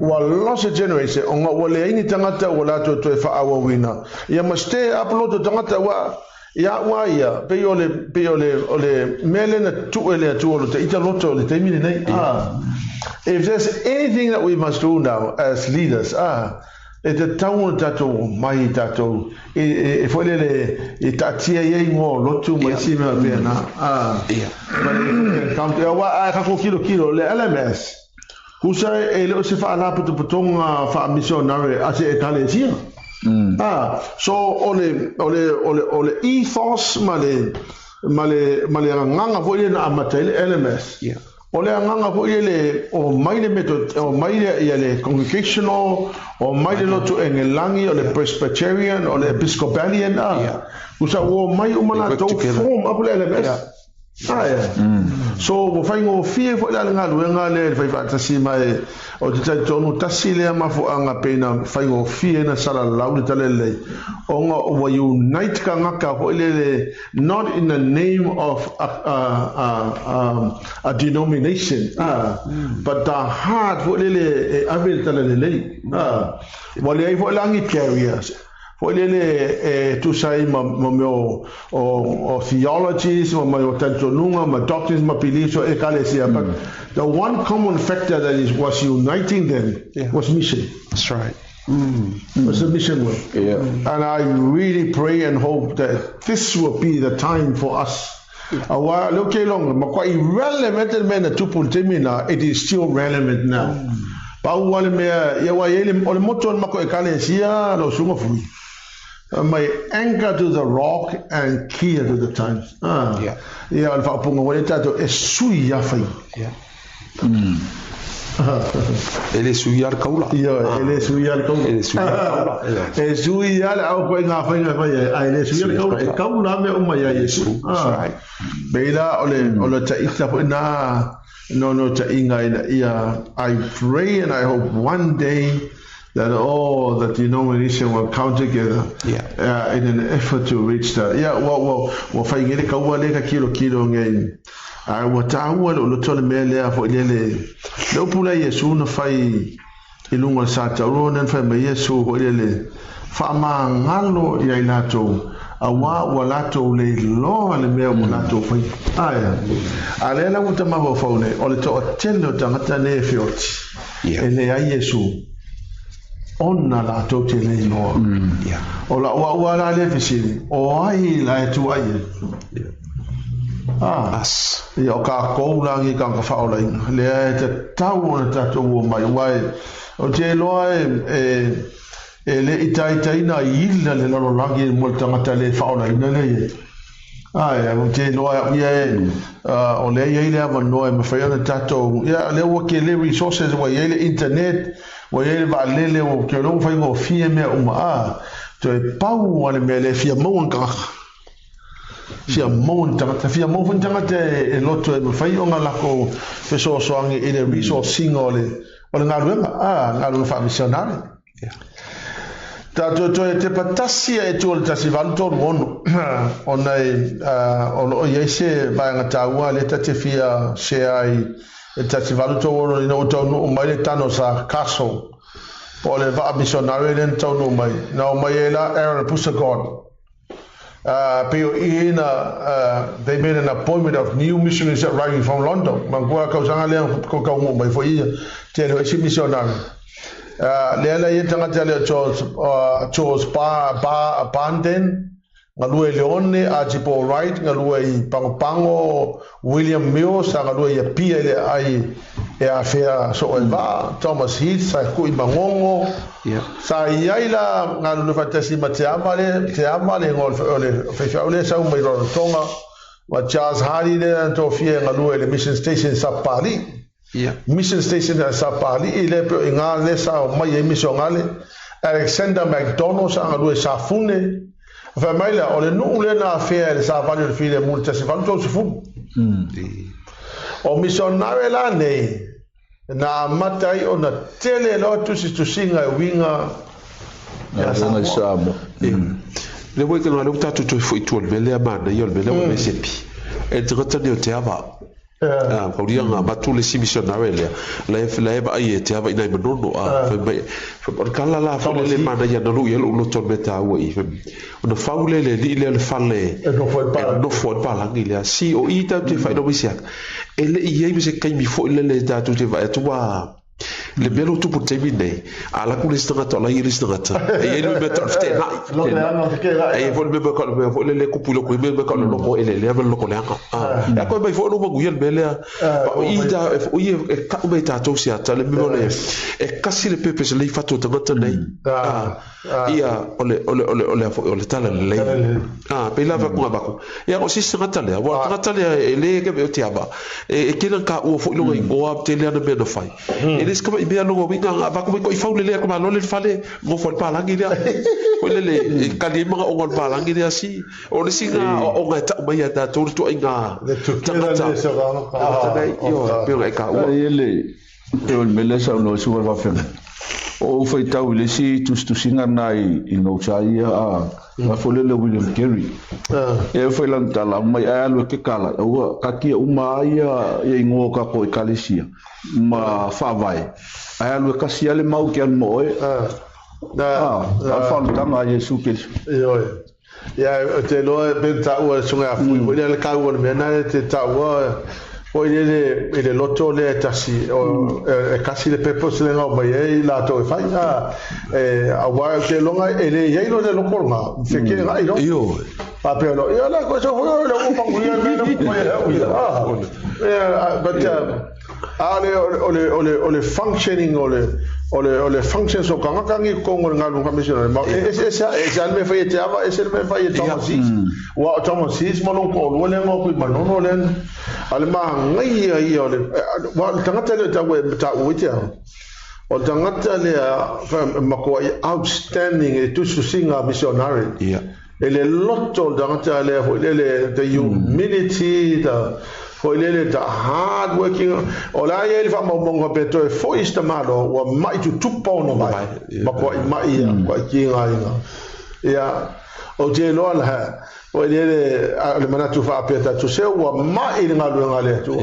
Ua lost le generation, ona ua leai ni tagata ua latou toe faaauauina. Ia ma stir up loto tagata ua, ia au lava ia, pei o le, pei o le, o le mea lea na tuu e le Atua o lo ita loto i le taimi lenei. Ah. If there's anything that we must do now as leaders, ah, E tatau ona tatou omai i tatou e foi lele e taatia ai ingoa o lotu ma isi mea faapena. Aua a tatou tilotilo le LMS, tusa e le o se faalapotopotoga faamisionare a se ekalesia. So o le o le o le o le ethos ma le ma le ma le agaga foi lea na amata ai le LMS. O le agaga foi lele o mai le Methodist, o mai le, ia le Congregational, o mai le lotu Engelagi, o le Presbyterian, o le Episcopalian, a. Tusa ua omai uma latou form up le LMS. A ea. So ua faigofie foi la le galuega lea i le fai faatasi mai, ou te talitonu tasi lea mafuaaga pei na faigofie na salalau le tala lelei, ona ua unite tagata foi lele not in the name of a, a, a, a, a denomination, but the heart foi lele e ave le tala lelei. Ua leai foi la ni carriers foi lele e tusa ai ma, ma mea o, o, o theologies ma mea o talitonuga ma doctrines ma beliefs o ekalesia, but the one common factor that is, was uniting them was mission. That's right. Was the mission work. And I really pray and hope that this will be the time for us. Aua lea ou te iloa, matuai relevant le mea na tupu i le taimi lena, it is still relevant now. Pau lava le mea, ia aua e i ai le, o le motu o le matou ekalesia, lau susuga Fui, mai anchor to the rock and clear to the times. Ia, o le faaupuga ua i ai tatou, e sui lava faiga. E le suia le kaula. Ioe, e le suia le kaula. E le suia le kaula. E suia le au koe ngā whainga whai ai, a e le suia le kaula, e kaula mea uma ia Iesu. Right. Meila o le, o le ta'ita foi nā, no no ta'iga ina ia, I pray and I hope one day that all the denomination will come together in an effort to reach the, ia, ua, ua, ua whai ngele kaua le ka kilo kilo ngei, Ae ua taua le loto le mea lea foi lele, le upu lea Iesu na fai i luga o le sa taurua na fai mai Iesu foi lele, faamagalo ia i latou, auā ua latou le iloa le mea ua latou faia. Ae, a lea la ua ta mafaufau nei, o le toatele o tagata nei e feoti, e leai Iesu. Ona latou te le iloa. O la'u a'u a la lea fesili, o ai la e tuua'i ai? A, ia o kākou la ngi tagata faaolaina, lea e tatau ona tatou o mai, aua e, ou te iloa e, e, e le i taitaina ila le lalolagi mo le tagata le faaolaina lea i ai. Ae, ou te iloa e au ia e, o lea e i ai le avanoa e mafai ona tatou, ia, lea ua tele resources, ua i ai le internet, ua i ai le vaalele, ua te iloa ua faigofie mea uma, a, toe pau lava le mea lea e fia maua ni tagata. Fia maua ni tagata, fia maua foi ni tagata e loto e mafai ona latou fesoasoani i le resource ina o le, o le galuega, a, galuega faamisionare. Tatou toe tepa tasi a e tua le 1836 ona e o lo o i ai se vaega taua lea ta te fia share ai i le 1836 ina ua taunuu mai le Tano sa Castle po o le vaa missionary lea na taunuu mai na omai ai la Aaron Pusa God pei o i na they made an appointment of new missionaries arriving from London. Manatua la tausaga lea ko taunuu mai foi ia tele o isi missionary. Lea la ia tagata lea George, George ba, ba, Banden, galue i Leone, Archibald Wright, galue i Pagopago, William Mills, sa galue i Apia i le aai e afea soo e vaa, Thomas Heath, sa e kui Magogo, sa i ai la galulue faatasi ma Te Ava le, Te Ava le igoa o le faifeau lea e sau mai Rarotonga, ma Charles Hardy lea na tofia e galue i le Mission Station i Sapapalii. Mission Station i Sapapalii lea pei o i ina lea sa omai ai misionale, Alexander MacDonald sa galue i Safune, Fai mai lea, o le nuu lea na afea e le savali o le filemu i le 1830. O misionare la nei, na amata ai ona tele loa tusitusiga e uiga ia Samoa. Lea ua ika lea ua tatou toe foi i tua i le mea lea manaia o le mea lea ua mesepi. E le tagata nei o te ava. Ah, kauria ngā matu le isi missionary lea. La e, la e vaai e te ava i nai manono. Ah, fai mai, o le kala la fo le mana ia na lu ia lu loto me tāua i. Ona fau le le li le le fale. E nofo ai palangi. E nofo ai palangi lea. Si o i tāu te whai no mai siaka. E le i ei me se kaimi fo le le tātou te vaai atu wā. Le mea lea ua tupu i le taimi lenei, a alu atu le isi tagata o la e i ai le isi tagata, e i ai le mea tau o le feteenai, feteenai. E i ai foi le mea le mea foi lele e kupu i loko i mea mea tau o le loko eleelea ma le loko leaga. E a koe mai foi lou manuia le mea lea. Ma o i ta, o i e kau mai tatou siata le mea o le, e kasi le purpose lei fatu o tagata nei. Ia, o le, o le, o le, o le, o le tala lelei. Ah, pei lava ku ngavaku. Ia, o sisi tagata lea, ua tagata lea e le ke o te ava. E, e kena ka ua foi longa ingoa te lea na mea na fai. E le sika mai mea longa winga ngavaku mai ko i faule lea ko malo le fale ngofo le palangi lea. Ko le le e kali ai manga onga le palangi lea si. O le si nga onga e tau mai a tātou le tua inga tagata. Tagata nei, io, pe e ka ua. E le, E o le mea lea sa saunoa ai Suka Fafega. O ou faitau i le isi tusitusiga na i gauta ia a la foi lele William Carey. E fai lana tala mai ai alu e ke kala aua katia uma ai ia ia ingoa o kakou ekalesia ma faavae ae alu e kasi a le mau ke alu ma oe. A, a faalutaga a Iesu Keriso. Ioe. Ia, ou te iloa e pei ona taua e le Susuga ia Fui foi lea le taua o le mea lena e te taua foi lele i le loto lea e tasi, e kasi le purpose lea na omai ai latou e fai, a, e, aua ou te iloa e le i ai loa le loto lena, fekeegai loa. Ioe. Faapea loa, ia la koe foi le ua manuia le mea lea ua fai e au ia. A, but, A o le, o le, o le, o le functioning o le, o le, o le functions o tagata nei i totonu o le galuega missionary, ma e ese, ese, ese lava le mea e fai e Te Ava, ese le mea e fai e Thomas East. Aua o Thomas East ma lou toalua lea na o atu i Manono lea na, a o le manaia ia o le, aua o le tagata lea e tau e taua ai Te Ava, o le tagata lea e matuai outstanding i le tusitusiga a missionary. E le loto o le tagata lea foi lele, the humility, the foi lele, the hard working. O le a i ai le faamaumauga faapea toe foi isi tamaloa ua mai tutupa ona vae, matuai mai ia, matuai tigaina. Ia, ou te iloa la, foi lele, a o le manatu faapea tatou se ua mai le galuega a le Atua.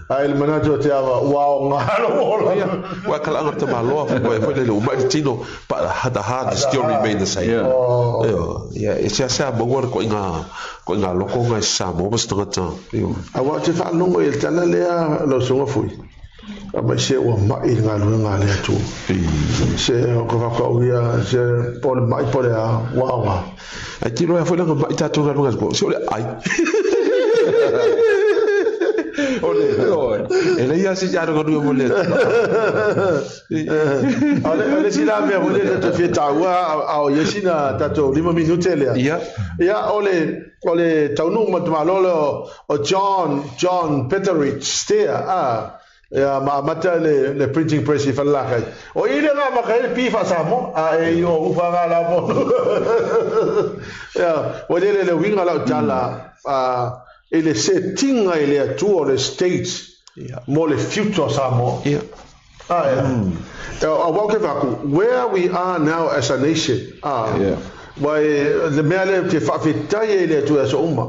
Ae le manatu o te ava, ua aoga lou ola. Ia, ua kalaga le tamaloa foi lele, ua mai le tino, but the heart still remain the same. Yeah. Oh. Ia, e seasea maua le koiga, koiga loko ngai Samoa ma se tagata. Io. Aua ou te faalogo i le tala lea lau susuga Fui. Aumai se ua ma'i i le galuega a le Atua. Se o ka whakau ia, se po le ma'i po le a, ua aoga. Ai tiro ia foi langa ma'i tātou galuega a le se o le ai. O le, e lei a se i aro galue mo le Atua. O le isi la mea foi lea tatou fia taua a o i ai sina tatou 5 minute lea. Ia. Ia, o le, o le taunuu ma le tamaloa lea o John, John Betteridge Steer, a, ia, ma amata le, le printing press i Falelakai. O i lea na amata ai le pi faa-Samoa, a e i o ufa ngā la mo. Ia, o le le le uiga lau tala, a, i le setinga i le Atua o le state mo le future o Samoa. Ia. Ah, yeah. Aua ou te vaai atu, where we are now as a nation, ah, Yeah. Wai, le mea lea ou te faafetai ai i le Atua i aso uma,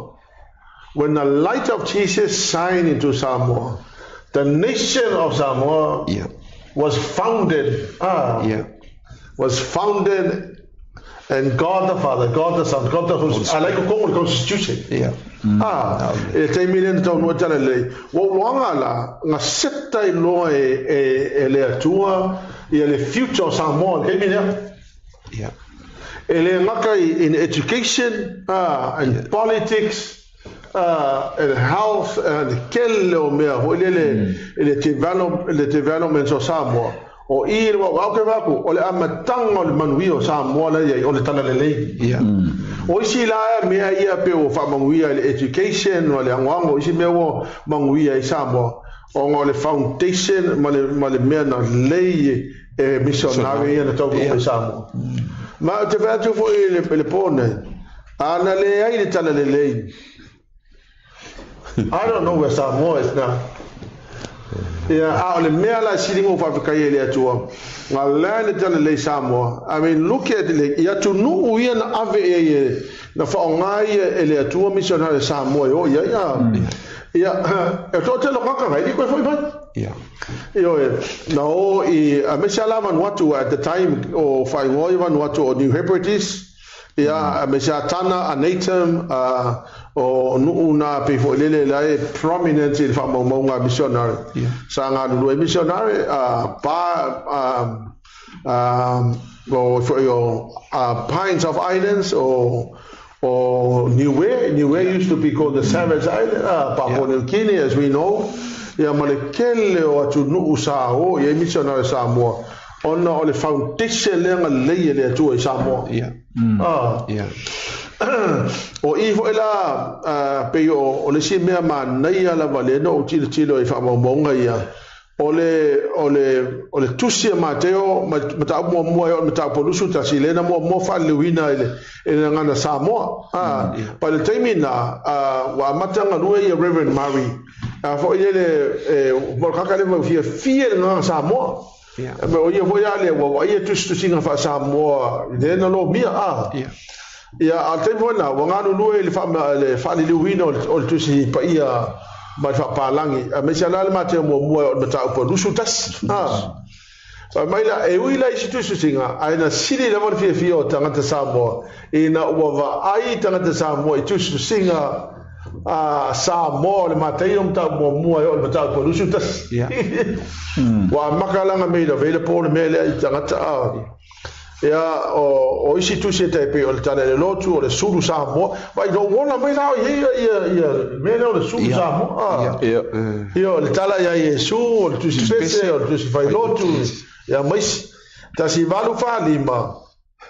when the light of Jesus shine into Samoa, the nation of Samoa Yeah. was founded, ah, Yeah. was founded and God the Father, God the Son, God the Holy Spirit, I like ko le constitution. Yeah. Ah, e le taimi lea na taunuu ai tala lelei. Ua ou loaga la, na seta i loa e, e, e le Atua ia le future o Samoa i le taimi lea. Yeah. E le gata i in education, ah, in yeah. politics, and health, and le tele o mea foi lele i le develop, le development o Samoa. O i le wau ke vaku, o le amataga o le manuia o Samoa la iai, o le talalelei. Yeah. O isi la mea ia pe o faamanuia i le education, o le agoago, o isi mea ua manuia i Samoa, ona o le foundation ma le, ma le mea na lei e missionary ia na taunuu mai Samoa. Ma ou te fai atu foi i le, i le pō nei, a na leai le talalelei, I don't know where Samoa is now. Ia, a o le mea la e sili ona ou faafetai ai i le Atua, na lea le talalelei Samoa. I mean, look at le, i atunuu ia na ave i ai e, na faaaoga ia e le Atua missionary Samoa e o i ai, a, ia, e toatele o tagata na e le i toe foi mai. Ia. Ioe, na o i, aemaise lava la Vanuatu at the time o faaigoa ia Vanuatu o New Hebrides, ia, aemaise lava Tana, a Natem, a, o nuu na pei foi lele la e prominent i le faamaumauga a missionary. Ia. Sa galulue ai missionary, a, pa, a, a, o foi o a, Pines of Islands, o, o Niue, Niue used to be called the Savage Island, Papua New Guinea as we know, ia ma le tele o atunuu sa o i ai missionary Samoa, ona o le foundation lea na lei e le Atua i Samoa. Ia. Ia. O i foi la, pei o le isi mea manaia lava lea na ou tilotilo i faamaumauga ia, O le, o le, o le tusi a Mateo, mataupu muamua e o le mataupu a 21, lea na muamua faaliliuina i le, i le gagana Samoa. A, pa i le taimi na, a, ua amata galue ia Reverend Murray, a foi lele, e, mo le kaka le mau fiafia i le gagana Samoa. Yeah. Me o ia foi a lea, ua vaai ia tusitusiga faa-Samoa i lea na lomia, a. Yeah. Ia, a o le taimi foi lena, ua galulue i le le faaliliuina o le tusi paia ma le faapalagi, aemaise lava la le Mateo muamua e oo i le mataupu a 21. A. Fai mai la, e ui la i isi tusitusiga, ae na sili lava le fiafia o tagata Samoa ina ua vaai tagata Samoa i tusitusiga a Samoa o le Mataio mataupu muamua e oo i le mataupu a 21. Ia. Ua amata la ona made available le mea lea i tagata a. Ia, o isi tusi e tai pei o le Tala i le Lotu, o le Sulu Samoa. Vai, no uola mai la o ia, ia, ia, mea lea o le Sulu Samoa. Ah. Ia. Ia, o le Tala ia Iesu, o le Tusi Pese, o le Tusi Failotu, ia ma isi. 1845,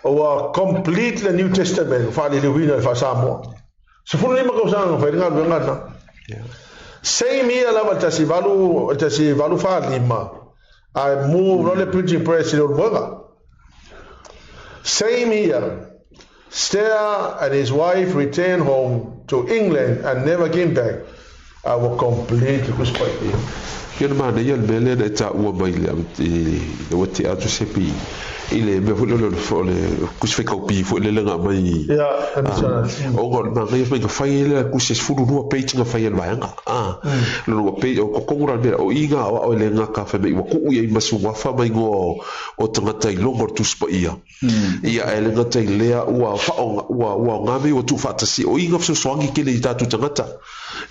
ua complete le New Testament, faaliliuina i le faa-Samoa. 15 tausaga na fai le galuega lena. Same year lava le 1845, ae move loa le printing press i Leulumoega. Same year, Steyer and his wife returned home to England and never came back. A ua complete le Tusi Paia. Ia na manaia le mea lea na e taua mai i le ua tea atu Sepi i le mea foi lele o le kusi faikaupi foi lele na aumai Ia, ah, ona o le manaia foi na fai ai le kusi e 12 page na fai e le vaega. Ah, lona ua page, o totonu la le mea, o i na aoao e le gata fai mai ua tuu i ai ma suafa ma igoa o tagata i luga o le Tusi Paia. Ia, e le gata i lea, ua whaonga, ua, ua ngā mea ua tuufaatasi, o i ngā fesoasoani tele i tātou tagata,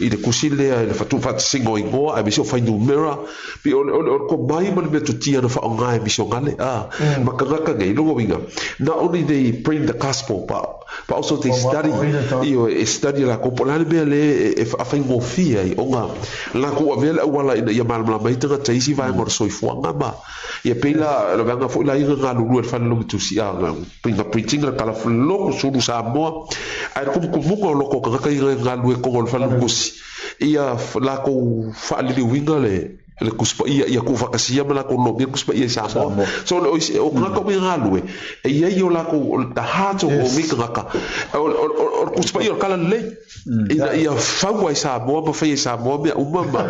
i le kusi lea, i le tuufaatasiga o igoa, aemaise o fuainumera. Mirror, pi o le o le o le komai ma le metotia na whaongae misongale, a, ma kangaka nei, longa winga, not only they bring the gospel, but also they study, ioe, e study la ko po le mea le e whaingofie ai, o ngā, la ko avea le auala ina ia malamalama ai tagata i isi vaega o le soifuaga ma ia pei la le vaega foi la ia galulue le fale logotusi a pinga printing le kala logo sulu Samoa ae le kumukumuga o loko o tagata ia galulue kogo o le fale logotusi ia lakou faaliliuina le le Tusi Paia ia tuufaatasia ma latou lomia le Tusi Paia i Samoa. So o o tagata uma ia galulue e i ai o latou o le the heart o nei tagata o le Tusi Paia o le tala lelei ina ia fau ai Samoa ma fai ai Samoa mea uma ma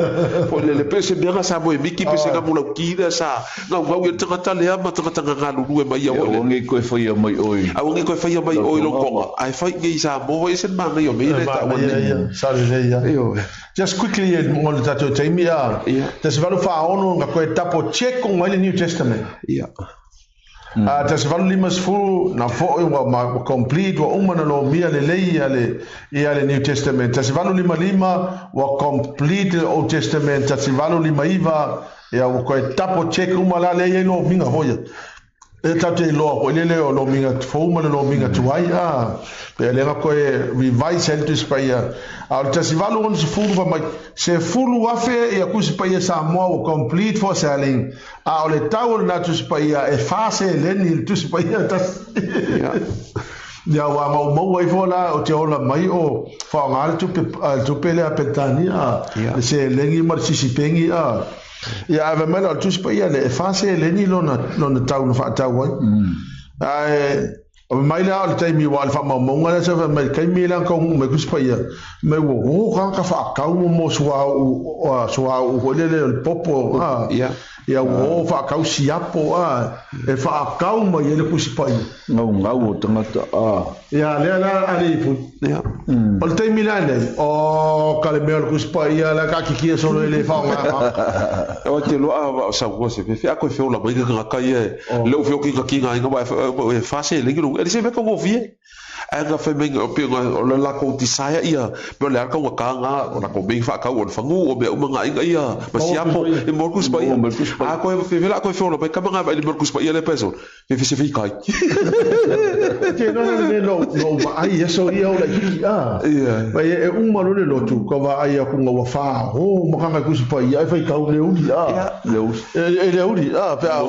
foi lele pei o se mea na Samoa e miki pe se gamulauki lea sa gaugau i le tagata lea ma tagata na galulue mai ia foi lele. Aua nei toe faia mai oe. Aua nei toe faia mai oe i lou toga ae fai i nei i Samoa foi e ese le manaia o mea ia lea e taua nei. Sa lelei ia. Ioe. Just quickly mo le tatou taimi a. 1846 na koe tapo check mai le New Testament. Ia. A 1850 na foi ua ma ua complete ua uma na lomia lelei ia le ia le New Testament. 1855 ua complete le Old Testament. 1859 ia ua koe tapo check uma la lea i lomiga foi ia. E tatou te iloa foi lele o lomiga fou ma le lomiga tuai a pe le nga koe revise ai le Tusi Paia. A o le 1860 fai mai 10,000 ia Tusi Paia Samoa ua complete for selling a o le tau o lena Tusi Paia e 4 seleni le Tusi Paia e tasi. Ia ua maumau ai foi la o te ola mai o faaaoga le tupe le tupe lea a Peretania a le seleni ma le sisipengi a. Ia ae fai mai la o le Tusi Paia lea e 4 seleni lona lona tau na faatau ai. Ae fai mai la o le taimi aua o le faamaumauga lea sa fai mai le taimi la na taunuu mai Tusi Paia mai ua o tagata faatau mo suauu suauu foi lele o le popo a. Ia ua o faatau siapo a e faatau mai ai le Tusi Paia. Gaugau o tagata a. Ia lea la alii pui. Ia. O le taimi la nei, o ka le mea o le Tusi Paia la taatitia solo e le faaaoga. O te loa a o saunoa se fefe a koe feola mai ke tagata ia e leu feoki nga ki nga inga wa e fa seleni lo e le se mea taugofie. Ae nga fai mai o pe o le lakou desire ia me o le a kau ka nga o lakou mei whaakau o le whangu o mea uma nga inga ia ma siapo e mo le Tusi Paia. A koe fefe la koe feola mai kama nga vai le mo le Tusi Paia le peso. Fefe se fei kai. Te nana le no no vaai aso ia o laitiiti a. Mai e uma loa le lotu ka vaai aku nga ua whāhō ma kanga kusi pai ia e whai kau le uri a. Le uri. E le uri a pe a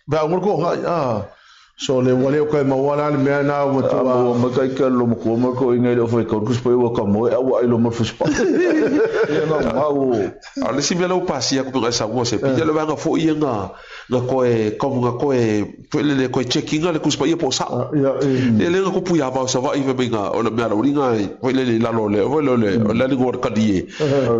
pe a ngol ko ngai a. So le ua le o kai maua la le mea na ua tua. A maua mai kai ka lo matua mai ko inga i le o whai kau kusi pai ua ka moe a ua ai lo mo le fusi pai. Ia nga mau. A le isi mea la ua pasia aku pe ngai saunoa se pita le vaega foi ia nga nga koe komu nga koe foi lele koe checking le Tusi Paia po o sa'o. Ia le nga kupu ia vao Savaii fai mai nga o le mea lauli nga foi lele i lalo o le foi lele o le aliga o le kali e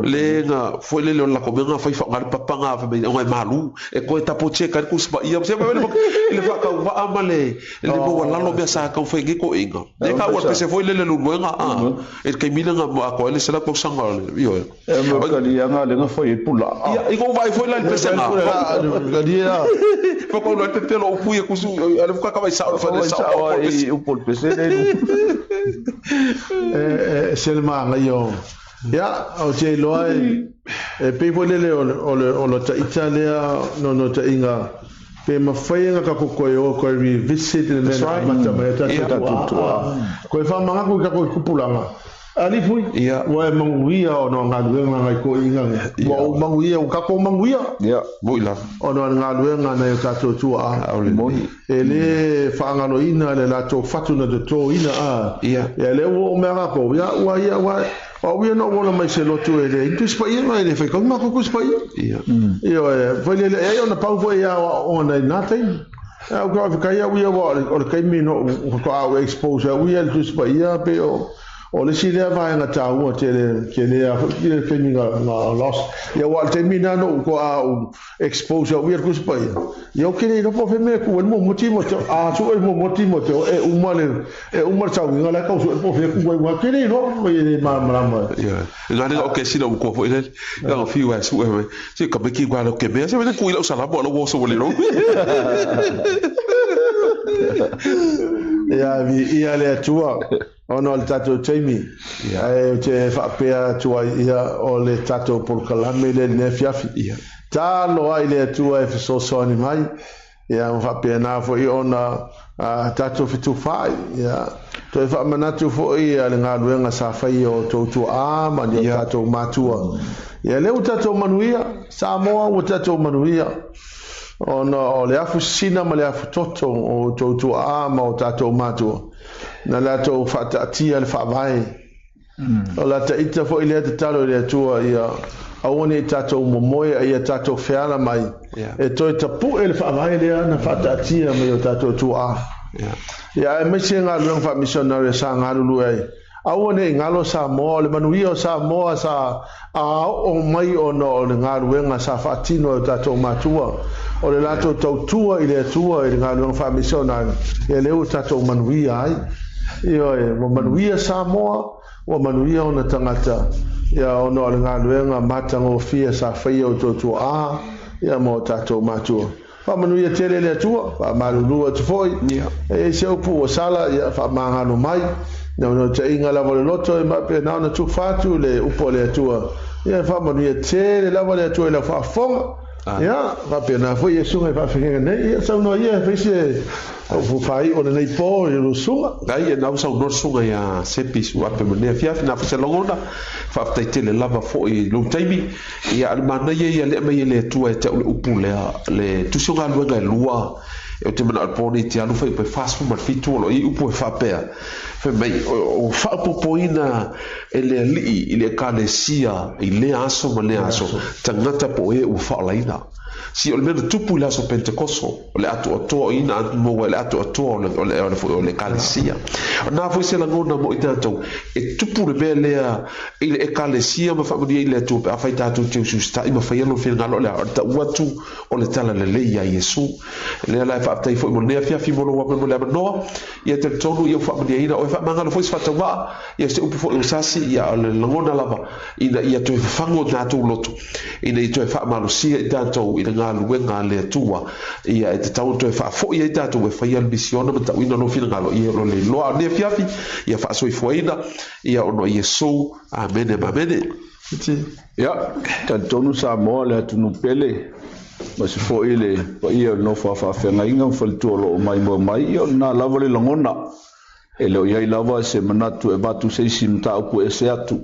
le nga foi lele o le lako mea nga fai faaaoga le papa nga fai mai ona e malu e koe tapo check ai le Tusi Paia se mai le faatauvaa ma le le maualalo mea sa taumafai nei toeaiina. Le taua le pese foi lele luluega a e le taimi lea na atoa ai le 100 tausaga o le ioe. E mo kaliaga le na fai ai pula. Ia, i kou vaai foi la i le pese na. Kalia. Fa kou le pepe lo upu ia kusu ale fuka ka vai sao le fale sao o pese. Upu le pese le. E se le maangai o. Ia, o te iloa e e pei foi lele o le o le taita lea no no taiga pe mafai ona tatou toe o toe revisit le mea na amata mai ai tatou tuaa. Koe whamangaku i tatou tupulaga. Ali pui, ua e manuia ona o galuega nai toeaiina nei. Ua ou manuia, ua tatou manuia. Moi lava. Ona o le galuega nai o tatou tuaa. Aole moni. E le faagaloina le latou fatu na totoina a. Ia lea ua oo mai a tatou, ia ua ia ua o au ia na ou ola mai se lotu e le i Tusi Paia ma e le whai kau matou Tusi Paia. Ioe, foi lele, e ai ona pau foi ia o ona i nā taimi. Au ka whakaia au ia wa o le taimi no faatoa au expose au ia le Tusi Paia pe o o le isi lea vaega taua tele tele a foi le taimi nga nga lost. Ia wa le taimi na no ko a au expose au ia le Tusi Paia. Ia o kere iloa po o fea mea e ku ai le muamua Timoteo. A sue le muamua Timoteo e uma le e uma le sauiga la e tau sue po o fea e ku ai ua kere iloa e le malamalama. Ia. Nga le o ke sila u ko foi le. Nga fiu ai sue me. Se ka me ki wa lo ke mea se me ku i lau salamo ala wo so le ro. Ia vi ia le Atua. Ona o le tatou taimi, ae ou te faapea atu ai, ia, o le tatou polokalame lea i lenei afiafi. Talo ai le Atua e fesoasoani mai, ia, ma faapena foi ona tatou fetufaai, ia, toe faamanatu foi le galuega sa faia e outou tuaa ma ni o tatou matua. Ia, lea ua tatou manuia, Samoa ua tatou manuia, ona o le afu sisina ma le afu toto o outou tuaa ma o tatou matua, na latou faataatia le faavae. O la taita foi lea tatalo i le Atua ia aua ne i tatou momoe a ia tatou feala mai e toe tapue le faavae lea na faataatia mai o tatou tuaa. Ia, aemaise galuega faamisionare sa galulue ai. Aua ne i galo Samoa, o le manuia o Samoa sa aoo mai ona o le galuega sa faatino e o tatou matua, o le latou tautua i le Atua i le galuega faamisionare, ia lea ua tatou manuia ai. Ioe, ua manuia Samoa, ua manuia ona tagata, ia ona o le galuega matagofie sa faia o outou tuaa, ia ma o tatou matua. Faamanuia tele le Atua, faamalulu atu foi. E i ai se upu ua sala, ia faamagalo mai. Naunautaiga lava o le loto e faapena ona tufa atu le upu a le Atua. Ia faamanuia tele lava le Atua i lau faafofoga. Ia faapena foi ia susuga i faafegaiga nei. Ia saunoa ia e fai se upu faaiu o lenei po i lou susuga. Ai, e nau saunoa le susuga ia Sepi Suape ma lenei afiafi, na foi se lagona. Faafetai tele lava foi i lou taimi. Ia, a o le manaia ia lea aumai e le Atua e te au le upu lea, le tusi o galuega e lua, ou te manao i le po nei te alu fai upu e 47 o lo o i ai upu e faapea, fai mai, o faaopoopoina e le Alii i le Ekalesia i lea aso ma lea aso, tagata po o e ua faaolaina. Si o le mea na tupu i le aso Pentekoso, o le atoatoa o ina maua i le atoatoa o le, o le, o le, o le Ekalesia. O na foi se lagona mo i tatou, e tupu le mea lea i le Ekalesia ma faamanuia i le Atua pe afai tatou te usiusitai ma faia lona finagalo o le a, o le tau atu o le talalelei ia Iesu. Lea la e faafetai foi mo lenei afiafi mo lou mo le avanoa. Ia talitonu ia ua faamanuiaina oe, faamagalo foi se faatauvaa, ia se upu foi o sasi, ia o le lagona lava ina ia toe fafagu o tatou loto, ina ia toe faamalosia i tatou i le galuega a le Atua. Ia e tatau ona toe faafoi ai tatou e faia le misiona ma tauina lona finagalo, ia o lo le iloa o lenei afiafi, ia faasoifuaina, ia ona o Iesu. Amene ma amene. Ia, talitonu Samoa le atunuu pele, ma se foi le paia o le nofo a faafeagaiga ma faletua o lo o maimoa mai, ia o lena lava le lagona. E le o i ai lava se manatu e avatu se isi mataupu ese atu,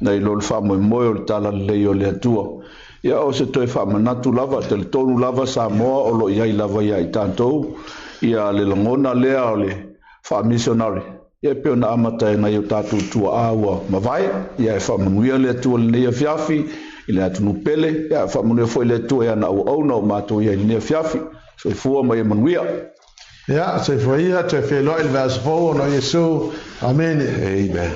nai lo le faamoemoe o le talalelei o le Atua. Ia, o se toe faamanatu lava, talitonu lava Samoa o lo o i ai lava ia i tatou, ia le lagona lea o le faamisionare. Ia e pei ona amata e nai o tatou tuaa ua mavae, ia e faamanuia le Atua i lenei afiafi i le atunuu pele, ia e faamanuia foi le Atua i ana auauna o matou i ai i lenei afiafi. Soifua ma ia manuia. Ia, soifua ia, toe feiloai i le vaiaso fou ona o Iesu. Amene. Amen.